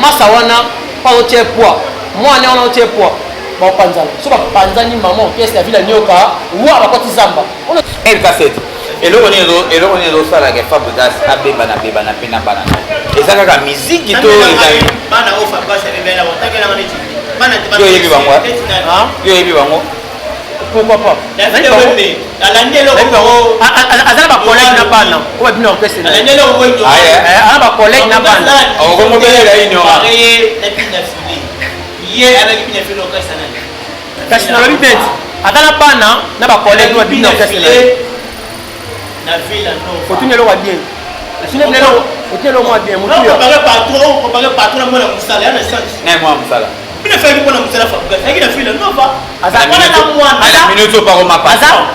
masa wana mpo azotie poids, mwana wana otie poids, bakopanzana. So bapanzani, mama orchestre ya Vila Nyoka wa bakoti zamba. LK7, eloko nini ezosalaka Fabrigas abebana bebana mpe na bana na eza kaka miziki to ezali? Yo oyebi bango? Yo oyebi bango? Pourquoi pas? Aza na bacollègue na bana oyo babina orchestre, aza na bacollègue na bana. Okomobelela ignorant. Ye alaki Bina File orchestre nani? Kasi nalobi te, aza na bana na bacollègue oyo babina orchestre na ye. Na Villa Nova. Otuni eloko ya bien, otuni eloko mwa bien. Comparer patron, comparer patron na mwana mosala ya na sens. Na mwana mosala. Bina File mwana mosala, Fabrigas ayaki na Villa Nova wana na mwana. Na minute oyo pakoma patron,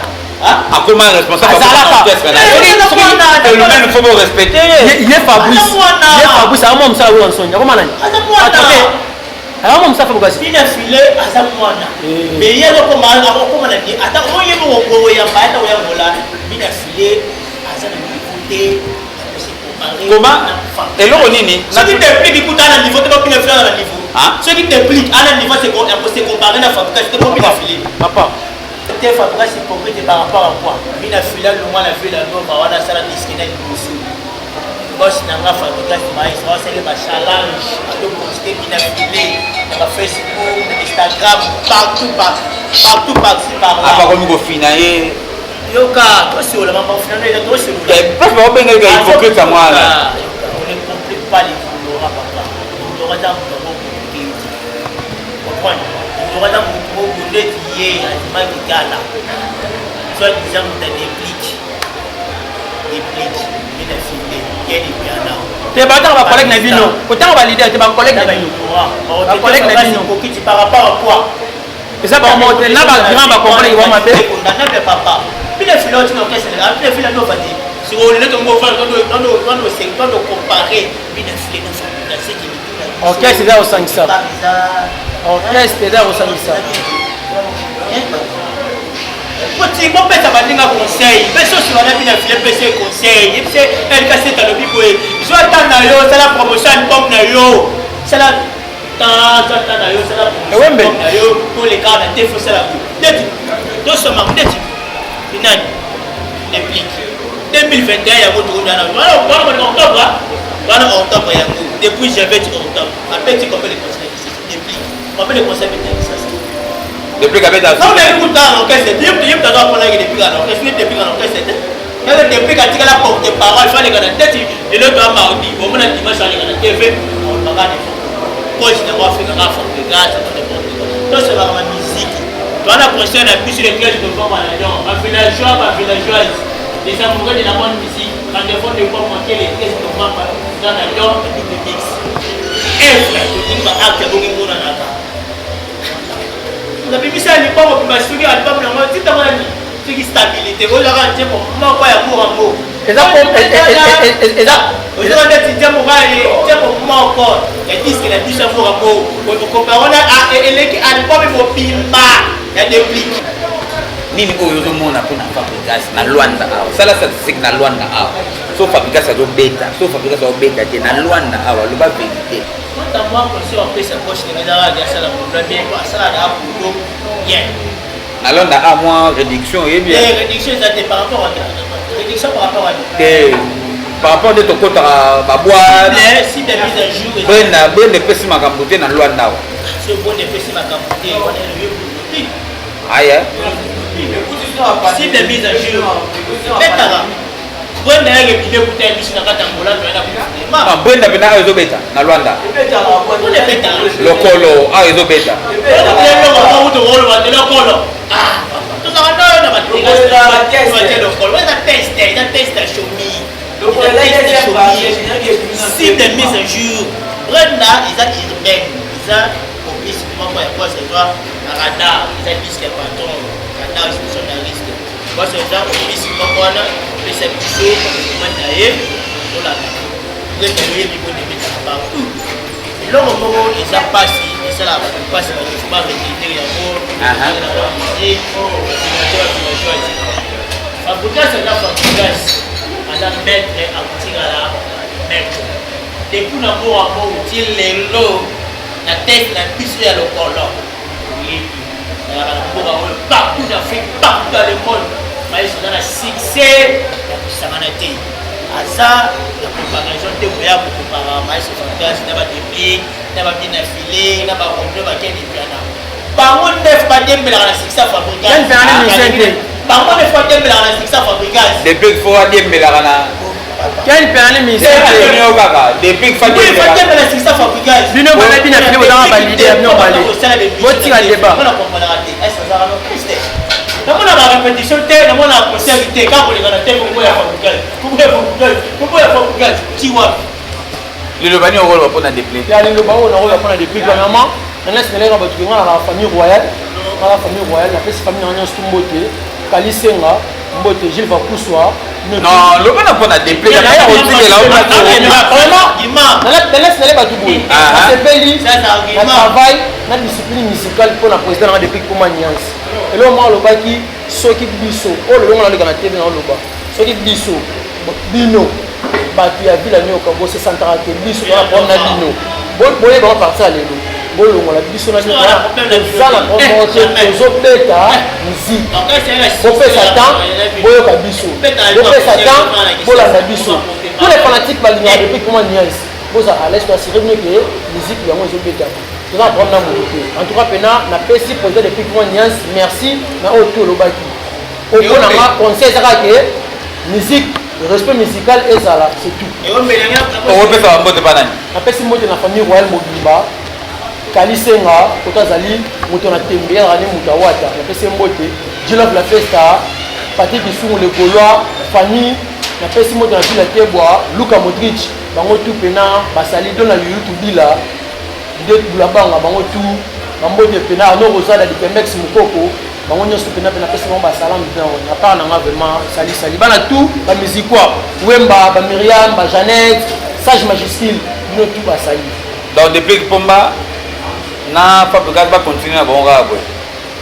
akoma responsable orchestre na ye, faut bo respecter. Ye Fabrice, ye Fabrice aza mwa mosala oyo nsoni akoma nani? Aza mwana. Aza mwa mosala, Fabrigas. Bina File aza mwana, mais ye akokoma na ata oyo oyamba, ata oyangola Bina File aza na niveau te. Koma eloko nini? Soki Deplick kuta na niveau te, Bina File aza na niveau. Soki Deplick ana niveau ya se comparer na Fabrigas te, Bina File Papa. Te, Fabrigas hypocrite par rapport à quoi? Bina File alongwa na Villa Nova wana, asala disque na liboso. Boss na nga Fabrigas maestro asali bachallenge, azoposte Bina File na bafacebook, na Instagram, partout, partout, parci par là. Apakomi kofina ye. Yoka, tosolola mambo finano eza tosolola. Place baobengaka hypocrite yango wana. On ne complique pas les Laurent, papa. Laurent aza moto yango compliqué te, comprendre. Laurent aza moto moko neti ye andimaki kala, soit disant moto adeplique Deplick, Bina File yeni piana. Te, batanga bacollègue na bino, kotanga baleader te, bacollègue na bino, bacollègue na bino. Hypocrite par rapport à quoi? Eza bango te na bagrand bacomprendre bango mabe. Condamnable, papa. Bina File oti na orchestre, Bina File nova te. Sikoyo lelo tongo ovanda compare Bina File na Fabrigas, seki. Orchestre eza kosangisa, orchestre eza kosangisa. Poti bopesa baninga conseil, pesa osima na Bina File, pesa conseil, yebise LK7 alobi boye: zwa ta na yo, sala promotion album na yo, sala ta na yo, sala promotion na yo, toleka na te. Fo sala boye neti tosomaka neti nani Deplick 2021 yango tokondana wana wana octobre wana, octobre yango, depuis janvier ti octobre, abeti combien de concert Deplick? Combien de concert abeti na Kisasa? Deplick abeta. Non, mais écoute, dans l'orchestre, yep, t'as pas Deplick dans l'orchestre, Deplick dans l'orchestre. Kaka Deplick atikala porte parole, fallait na tête lelo to mardi, omona dimanche aleka na TV, olobaka n'importe quoi. Coach na Afrika ka Fabrigas, n'importe quoi. Tosolaka ma musique. Toana concert na biso le 13 novembre na Lyon. Ba villageois, ba villageoises, les amoureux de la bonne musique, rendez-vous de quoi manquer le 13 novembre dans na Lyon, double mix. Œuvre, totingi ba acte bongi monanaka. Nabimisa libongo mpe soki album nango titango nani, soki stabilité ozaka nzembo moko ya morango. Eza eza. Ozaka ndeti nzembo nzembo moko ya disque na biso ya morango, okompare wana eleki album mobimba ya Deplick. Nini oyo ozomona mpona Fabrigas na Lwanda awa? Sala statistique na Lwanda awa, so Fabrigas azobeta, so Fabrigas azobeta te na Lwanda awa, loba vérité. Quant à moi, conseil apesa poche ndenge ezalaka, asala boulot bien, asalaka boulot bien. Na Lwanda a mwa réduction oyebi? Réduction eza te par rapport à Réduction par rapport à Te, par rapport nde tokotaka baboite. Cible mise à jour. Brenda, Brenda epesi makambo te na Lwanda awa. So bonde epesi makambo te wana elobi. Aye. Cible mise à jour betaka Brenda yake bide kuta biso na kati ya Angola toyana kuta. Brenda mpena ayo ezobeta na Lwanda. Lokolo ayo ezobeta. Lokolo. Ah, tozalaka nayo na baterrasse lokolo eza test, eza test ya shomi, cible mise à jour. Brenda eza urbaine, eza opisi moko ya kwasa, ezwa radar, eza disque ya patron radar, exposition na risque kwasa, eza opisi moko wana pesa biso badocument na ye tolanda. Brenda yoyebi bondebetaka partout. Eloko moko eza mpasi, esalaka bato mpasi, bato fo baretenir yango. Fabregas aza Fabregas, aza maître, akotikala maître depuis na mboka moko ti lelo na tete na biso ya lokolo. Oyebi ezalaka na mboka oyo partout na Afrique, partout dans le monde, maestro aza na succès ya kosangana te, aza na comparaison te. Koya kokompara maestro Fabregas na baDeplick, na babina file, na baromeo, bakende piana, bango nef badembelaka na succès ya Fabregas, bango nef badembelaka na succès ya Fabregas. Depuis fo adembelaka na Ken Mpiana musicien te. Yo kaka depuis fadembela succès Fabregas. Bino bana bina fili bozanga ba leader bino bale. Botika débat. Namona ba répétition te, namona concert te, kaka koleka na te kombo ya Fabregas, kombo ya Fabregas, kombo ya Fabregas ti wapi? Liloba nini okoloba mpona Deplick? Ya liloba oyo nakoyoka mpona Deplick, premièrement nanasineleka bato kenga na famille royale, nga famille royale, napesi famille nanga nyonso tu mbote, Kalisenga mbote, Gilles Vakuswa. Non, loba na mpona Deplick otikela. Nanasinele bato boye, nasepeli na travail na discipline musicale mpona président nanga Deplick Poma Niance. Eloko moko alobaki, soki biso oyo lolongo naleka na TV, naoloba soki biso bino bato ya Vila Nyoka bosesantaka ke biso toza na problème na bino, boyeba à partir ya lelo bolongola biso na bino, toza na problème moko te, tozobeta musique. Bopesa temps boyoka biso, bopesa temps bolanda biso. Tous les fanatiques balingaka Deplick Poma Niance, boza à l'aise, toassurer bino ke musique yango ezobetama, toza na problème na moto te. En tout cas mpena napesi président Deplick Poma Niance merci na oyo to olobaki. Opo nanga conseil ezaka ke musique, respect musical ezala, c'est tout. Okopesa bambote mpa nani? Napesi mbote na famille royale mobimba, Kalisenga koto azali moto na tembe, azalaka nde moto awata, napesi ye mbote, Jilove la Festa, Patrik Isungu le Gaulois, famille, napesi mbote na Vila Tebwa, Luka Modric, bango tu mpena basali do na Yulu Tubila nde Bulabanga, bango tu bambote mpena, Arno Rosada Dikemex Mokoko, bango nyonso mpena mpe napesi bango basalamu. Na part nanga vraiment sali sali bana tout bamusikwa Wemba, baMiriam, baJanet, Sage Majuscule, bino tout basali. Donc Deplick Pomba na Fabregas bacontinue na bango kaka boye?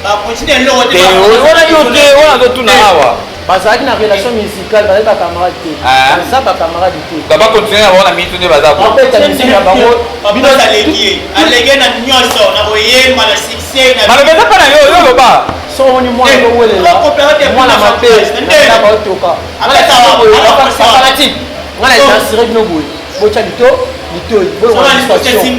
Bacontinue eloko te. Wana yo te, wana totuna awa. Bazalaki na relation musicale, bazalaki bacamarade te, baza bacamarade te. Donc bacontinue na bango na mitu nde baza. Babeta musique na bango. Bino aleki, aleki na nyonso, na koyemba, na succès. Maloba eza mpa na yo, yo loba. So omoni mwana owelela mwana mabe na baotoka fanatique, nga na assuré bino boye, botya lito litoi, bolongola distraction,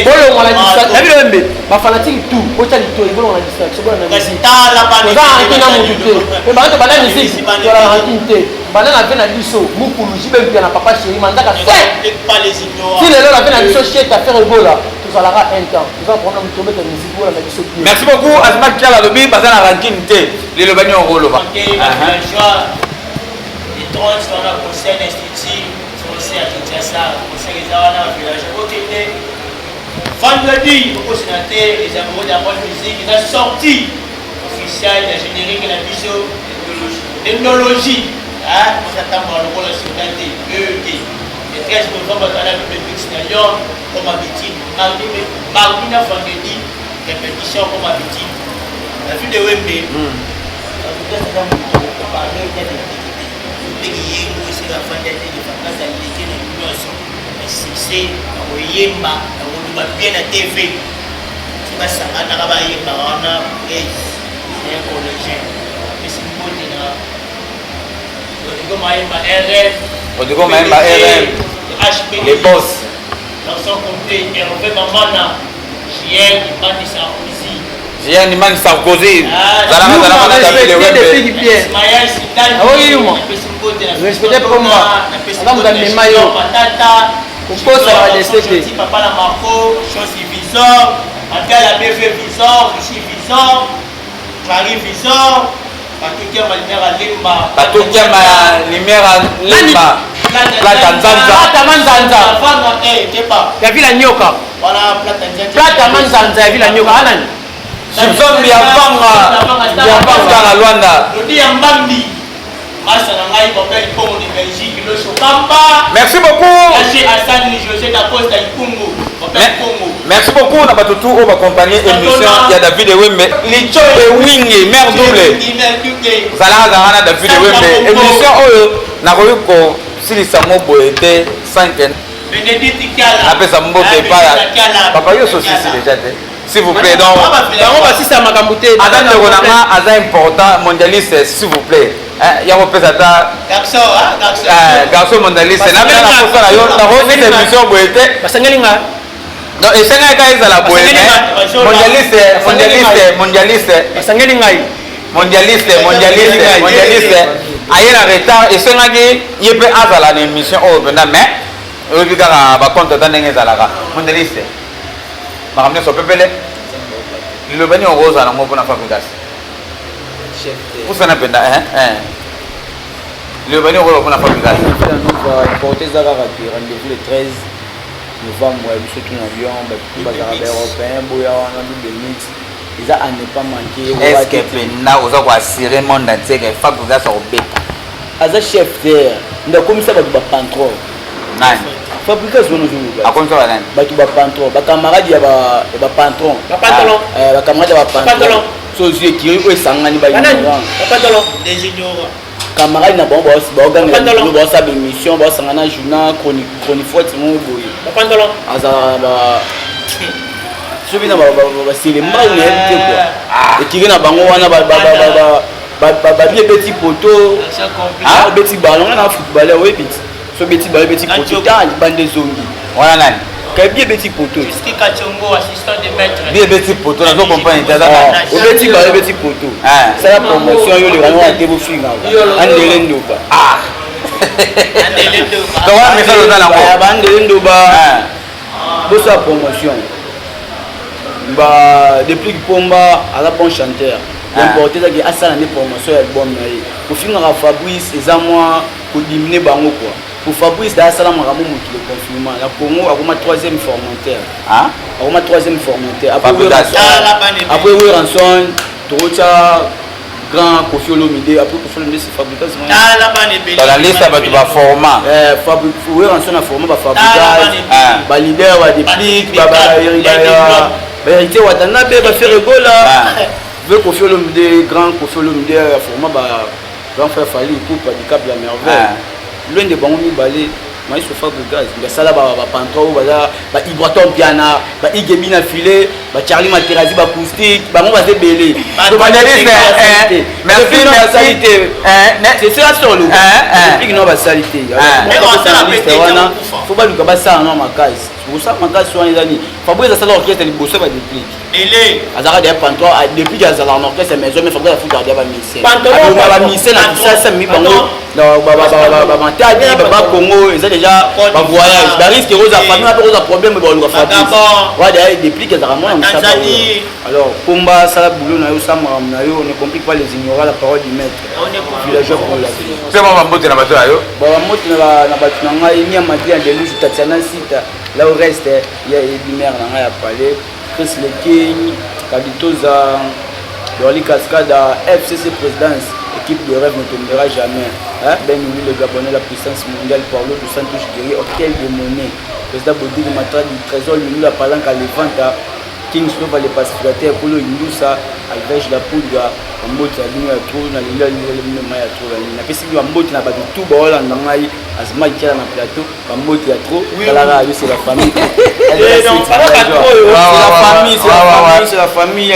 bolongola distraction na bino yembe. Bafanatike tout, botya litoi, bolongola distraction, bolanda musique. Toza rancune na motu te, mpe bango tobanda musique, tozala rancune te. Banda na ve na biso mukulu Jibe Mpia na papa chéri Mandaka ti lelo na ve na biso Sheta Ferre Gola, tozalaka un temps, toza problème, tobeta musique, bolanda biso bien. Merci beaucoup. Asma Kiala alobi baza na rancune te. Liloba nini okoloba? Le 30 wana concert na Institut français ya Kinshasa, concert eza wana, village okende. Vendredi okosina te, les amoureux de la bonne musique, eza sortie officielle ya générique na biso Technologie. Osatambola lokola soda te te. Le 13 novembre tala double mix na Lyon comme habitude, mardi, mardi na vendredi répétition comme habitude. La vie de Wembe aza moto oparle te, ndenge yengo esika afandi ateke Fabregas aleki na nyonso, na succès, na koyemba, na koloba bien na TV. Soki basanganaka bayembaka wana, c'est un collégien. Apesi mbote na Rodrigo Maemba RM. Rodrigo Maemba RM. HP. Les boss. Dans son complet, Hervé Mamana, JL Imani Sarkozy. JL Imani Sarkozy. Ah, Ismaël Sitani. Ah oui, moi. Respectez pour moi. Aza moto amema yo. Kokosa na badese te. Papa na Marco, Chaussy Visor, Abdala BV Visor, Richie Visor, Clary Visor, Batokia Malimera Lemba. Batokia Malimera Lemba. Plata Nzanza. Plata Manzanza. Eh, Ya Villa Nyoka. Plata Manzanza ya Villa Nyoka. Anani? Simpson Biapanga. Biapanga na Luanda. Lodi ya Mbambi. Masa na ngai Bobel Pongo de Belgique, Losho Kamba. Merci beaucoup. Haché Hassan José da Costa Ikungu. Bobel Pongo. Merci beaucoup na bato tout oyo bakompagne émission ya David Ewembe. Licho Ewingi, mère double. Zalaka zalaka na David Ewembe. Émission oyo nakoki kosilisa ngo boye te sans que Bénédicte Kiala. napesa mbote epai ya papa yo sosisi déjà te. S'il vous plaît donc Bango basisa makambo te. aza ndeko na nga aza important mondialiste s'il vous plaît. Ya kopesa ata Garçon, hein, garçon. Garçon mondialiste nabela na posa na yo nakosisa émission boye te. Basangeli nga. Donc esengaki kaka ezala boye mais mondialiste mondialiste mondialiste Basangeli ngai. Mondialiste mondialiste mondialiste aye na retard esengaki ye mpe azala na émission oyo mpenza mais oyebi kaka bacompte ata ndenge ezalaka mondialiste makambo nyonso pepele liloba nini okozala nango mpona Fabregas pusana mpenza liloba nini okoloba mpona Fabregas? Porte eza kaka te rendez-vous le 13 novembre ya biso tuna Lyon bato bazalaka baeuropéen boya wana double mix eza à ne pas manquer. Est ce que mpenza oza koassurer monde entier ke Fabregas akobeta? Aza chef terre nde akomisa bato bapantron. Nani? Fabregas wana ozoloba. Akomisa banani? Bato bapantron, bacamarade ya bapantron. Bapantalon. Bacamarade ya bapantron. Bapantalon. So ozwi ekiri oyo esangani Banani? baignorant. Bapantalon. Des ignorants. Camarade na bango baogangela Bapantalon. mikolo baosala baémission baosanga na journal chronifote moko boye. Bapantalon. Azalaka ba soki na baselembau nayebi te kua ekiri na bango wana babi ebeti poto Garçon complet. obeti ballon nga na footballeur oyebi ti so obeti ballon ebeti poto ta libanda ezongi. Wana nani? Kayebi ebeti poto. Justin Kachongo, assistant de maître. Bi ebeti poto nazo comprendre te aza nani? Obeti ballon ebeti poto. Sala promotion yo lekana wana te bofinga andele ndoba. Donc wana message oza nango? Bandele ndoba bosala promotion ba depuis Pomba aza bon chanteur. L'important ezaki asala nde promotion ya album na ye. Kofingaka Fabrice eza mwa kodiminuer bango quoi. Pour Fabrice da asala makambo mokili confinement na Congo akoma troisième formateur. Akoma troisième formateur après Fabregas. Après Werrason tokotya grand Koffi Olomide. Après Koffi Olomide, c'est Fabrigas. Dans la liste ya bato baforma. Werrason a forma bafabrigas, baleader badéplique, bahéritier Watanabe, baFerre Gola ve Koffi Olomide. Grand Koffi Olomide aforma ba grand frère Fally Ipupa du Cap de la Merveille. Loin de bango mibale maestro Fabregas basala bapantron oyo baza baibraton piana baigebi na filet bacharli Materazi bacoustique bango baza ebele. Mondialiste, merci, merci. Basali te, c'est ça solo déplique no basali te wana fo baluka basala no makasi kosala makasi wana eza nini. Fabrice asala orchestre liboso ya badéplique azalaka deya pantron depuis azalaka na orchestre maison mais Fabrice afutaka deya bamusicien bamusicien na Kisasa mi bango bamatadi babakongo eza déjà bavoyage barisque kozala famille wana mpe kozala problème baluka Fabrice wana deya déplique azalaka mwana mosala. Alors Pomba asala boulot na yo osala makambo na yo. On ne complique pas les ignorants, la parole du maître villageois pour la vie. Mpe mwa bambote na bato na yo. Bambote na bato na ngai Mia Madri ya Deluge, Tatiana Sita là au reste ya Edimere na ngai ya palais, Chris Le King Kaditoza Dorli Cascada FCC Présidence, équipe de rêve ne tombera jamais, hein? Ben Ouli le Gabonais, la puissance mondiale, Paulo dos Santos Guerrier, Hôtel de Monnaie, président Bodil Matradi, Trésor Lulu, la Palanca Levanta, King Slova le pacificateur, Polo Indusa, Alvege la Poudre, bambote ya bino ya trop na lelo bino mai ya trop napesi bino bambote na bato tu baolanda ngai azima kiala na plateau bambote ya trop talaka yo, c'est la famille, c'est la famille, c'est la famille, c'est la famille.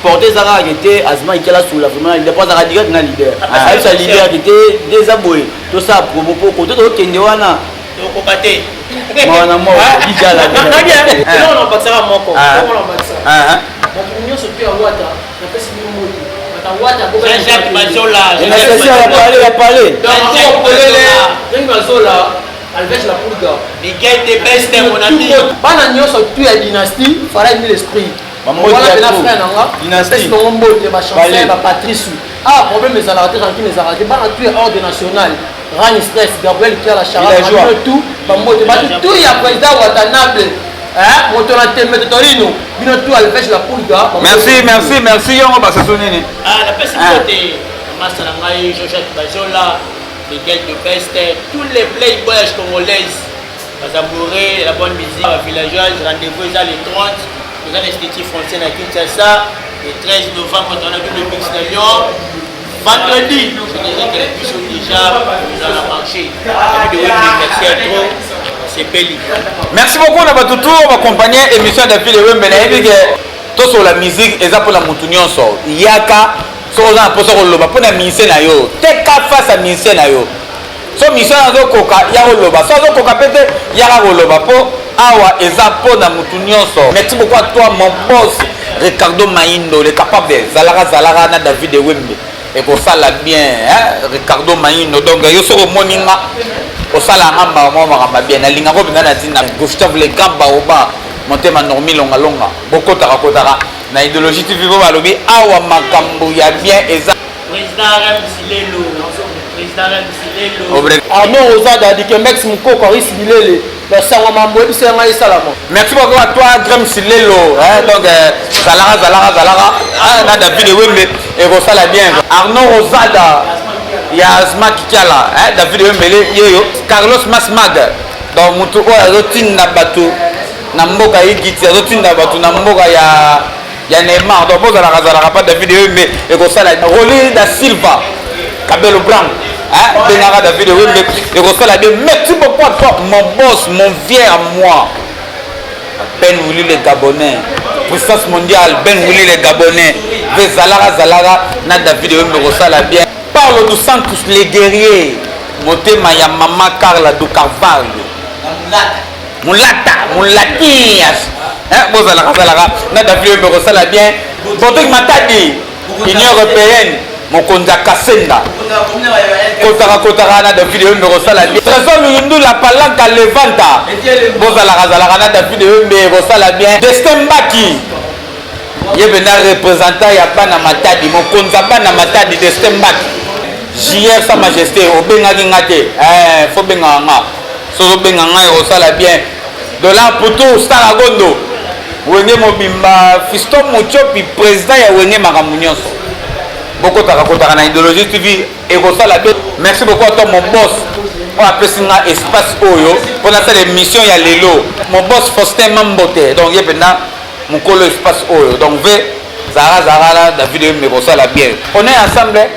Porte eza kaka ke te Azima Ikela asolola vraiment na leader po azalaka direct na leader. Ayebisa leader ke te nde eza boye tosala promo po kote tokende wana tokoka te. Mawa na mawa dijala. Eloko na bakisaka moko. Eloko na bakisaka. Bato nyonso mpe ya Wata napesi bino mbote. Bato ya Wata Jean-Jacques Bazola. Ya parler ya parler. Donc Jean-Jacques Bazola Alves la Pulga. Miguel de Beste mon ami. Bana nyonso tout ya dynastie Fara mille esprit. Wana pena frère na nga. Dynastie. Bango mbote ba chancel ba Patrice. Ah problème ezalaka te rancune ezalaka te bana tout ya ordre national. Rani stress Gabriel Kiala Chara tout ba mbote ba tout ya président Watanabe. Hein moto na tembe Torino bino tout Alves la Pulga. Merci merci merci yongo ba saso nini. Ah na pesi mbote. Masta na ngai Jean-Jacques Bazola. Miguel de Best, tous les playboys congolaises, bazabouré la bonne musique, ba villageoise, rendez-vous eza le 30, toza na Institut français na Kinshasa, le 13 novembre on a double mix na Lyon. Vendredi, je dirais que les biso déjà dans la marché. David Wembe, merci à trop. C'est Belli. Merci beaucoup na bato tout accompagner émission David Wembe na yebi que tosola musique eza pona mutu nyonso. Yaka soki oza na mposa koloba mpo na musicien na yo teka face ya musicien na yo so musicien azokoka ya koloba so azokoka mpe te yaka koloba mpo awa eza mpo na mutu nyonso. Merci beaucoup à toi mon boss Ricardo Maindo le capable zalaka zalaka na David Ewembe ekosala bien hein? Ricardo Maindo donc yo soki omoni nga osala nga mbala moko makambo bien nalingaka mpenza na ntina Gustave le grand baoba motema normi longalonga bokotaka kotaka na Idéologie TV po balobi awa makambo ya bien eza. Président Rem Silelo, Président Rem Silelo. Arnaud Rosada, Dikembex Mukoko, Aris Bilele, basango mambo ebisa ngai esalama. Merci beaucoup à toi Grem Silelo, hein, donc zalaka zalaka zalaka ah, na David Wembe ekosala bien. Arnaud Rosada ya Azma Kikiala, hein, David Wembe yeyo, Carlos Masmag donc mutu oyo azotinda bato na mboka Igiti azotinda bato na mboka ya ya Neymar donc bozalaka zalaka pa David Wembe ekosala Rolly da Silva Cabelo Blanc hein bengaka David Wembe ekosala bien. Merci beaucoup à toi mon boss mon vieux à moi Ben Willy le Gabonais puissance mondiale Ben Willy le Gabonais ve zalaka zalaka na David Wembe ekosala bien. Paulo dos Santos le guerrier motema ya mama Carla do Carvalho mulata mulatias hein bozalaka zalaka na David Wembe kosala bien. Patrick Matadi Union européenne mokonzi ya Kasenda kotaka kotaka na David Wembe kosala bien. Trésor Luyindula Palanka Levanta bozalaka zalaka na David Wembe kosala bien. Destin Mbaki ye mpenza représentant ya bana Matadi mokonzi ya bana Matadi Destin Mbaki JR sa majesté obengaki nga te eh, fo bengaka nga soki obenga ngai okosala bien. Dollar Putu Star Agondo Wenge mobimba Fiston Muchopi président ya Wenge makambo nyonso bokotaka kotaka na Idéologie TV ekosala bien. Merci beaucoup à toi mon boss oyo apesi nga espace oyo mpo nasala émission ya lelo. Mon boss Faustin Mambote donc ye mpenza mokolo espace oyo donc ve zara zara na David Wembe ekosala bien. On est ensemble.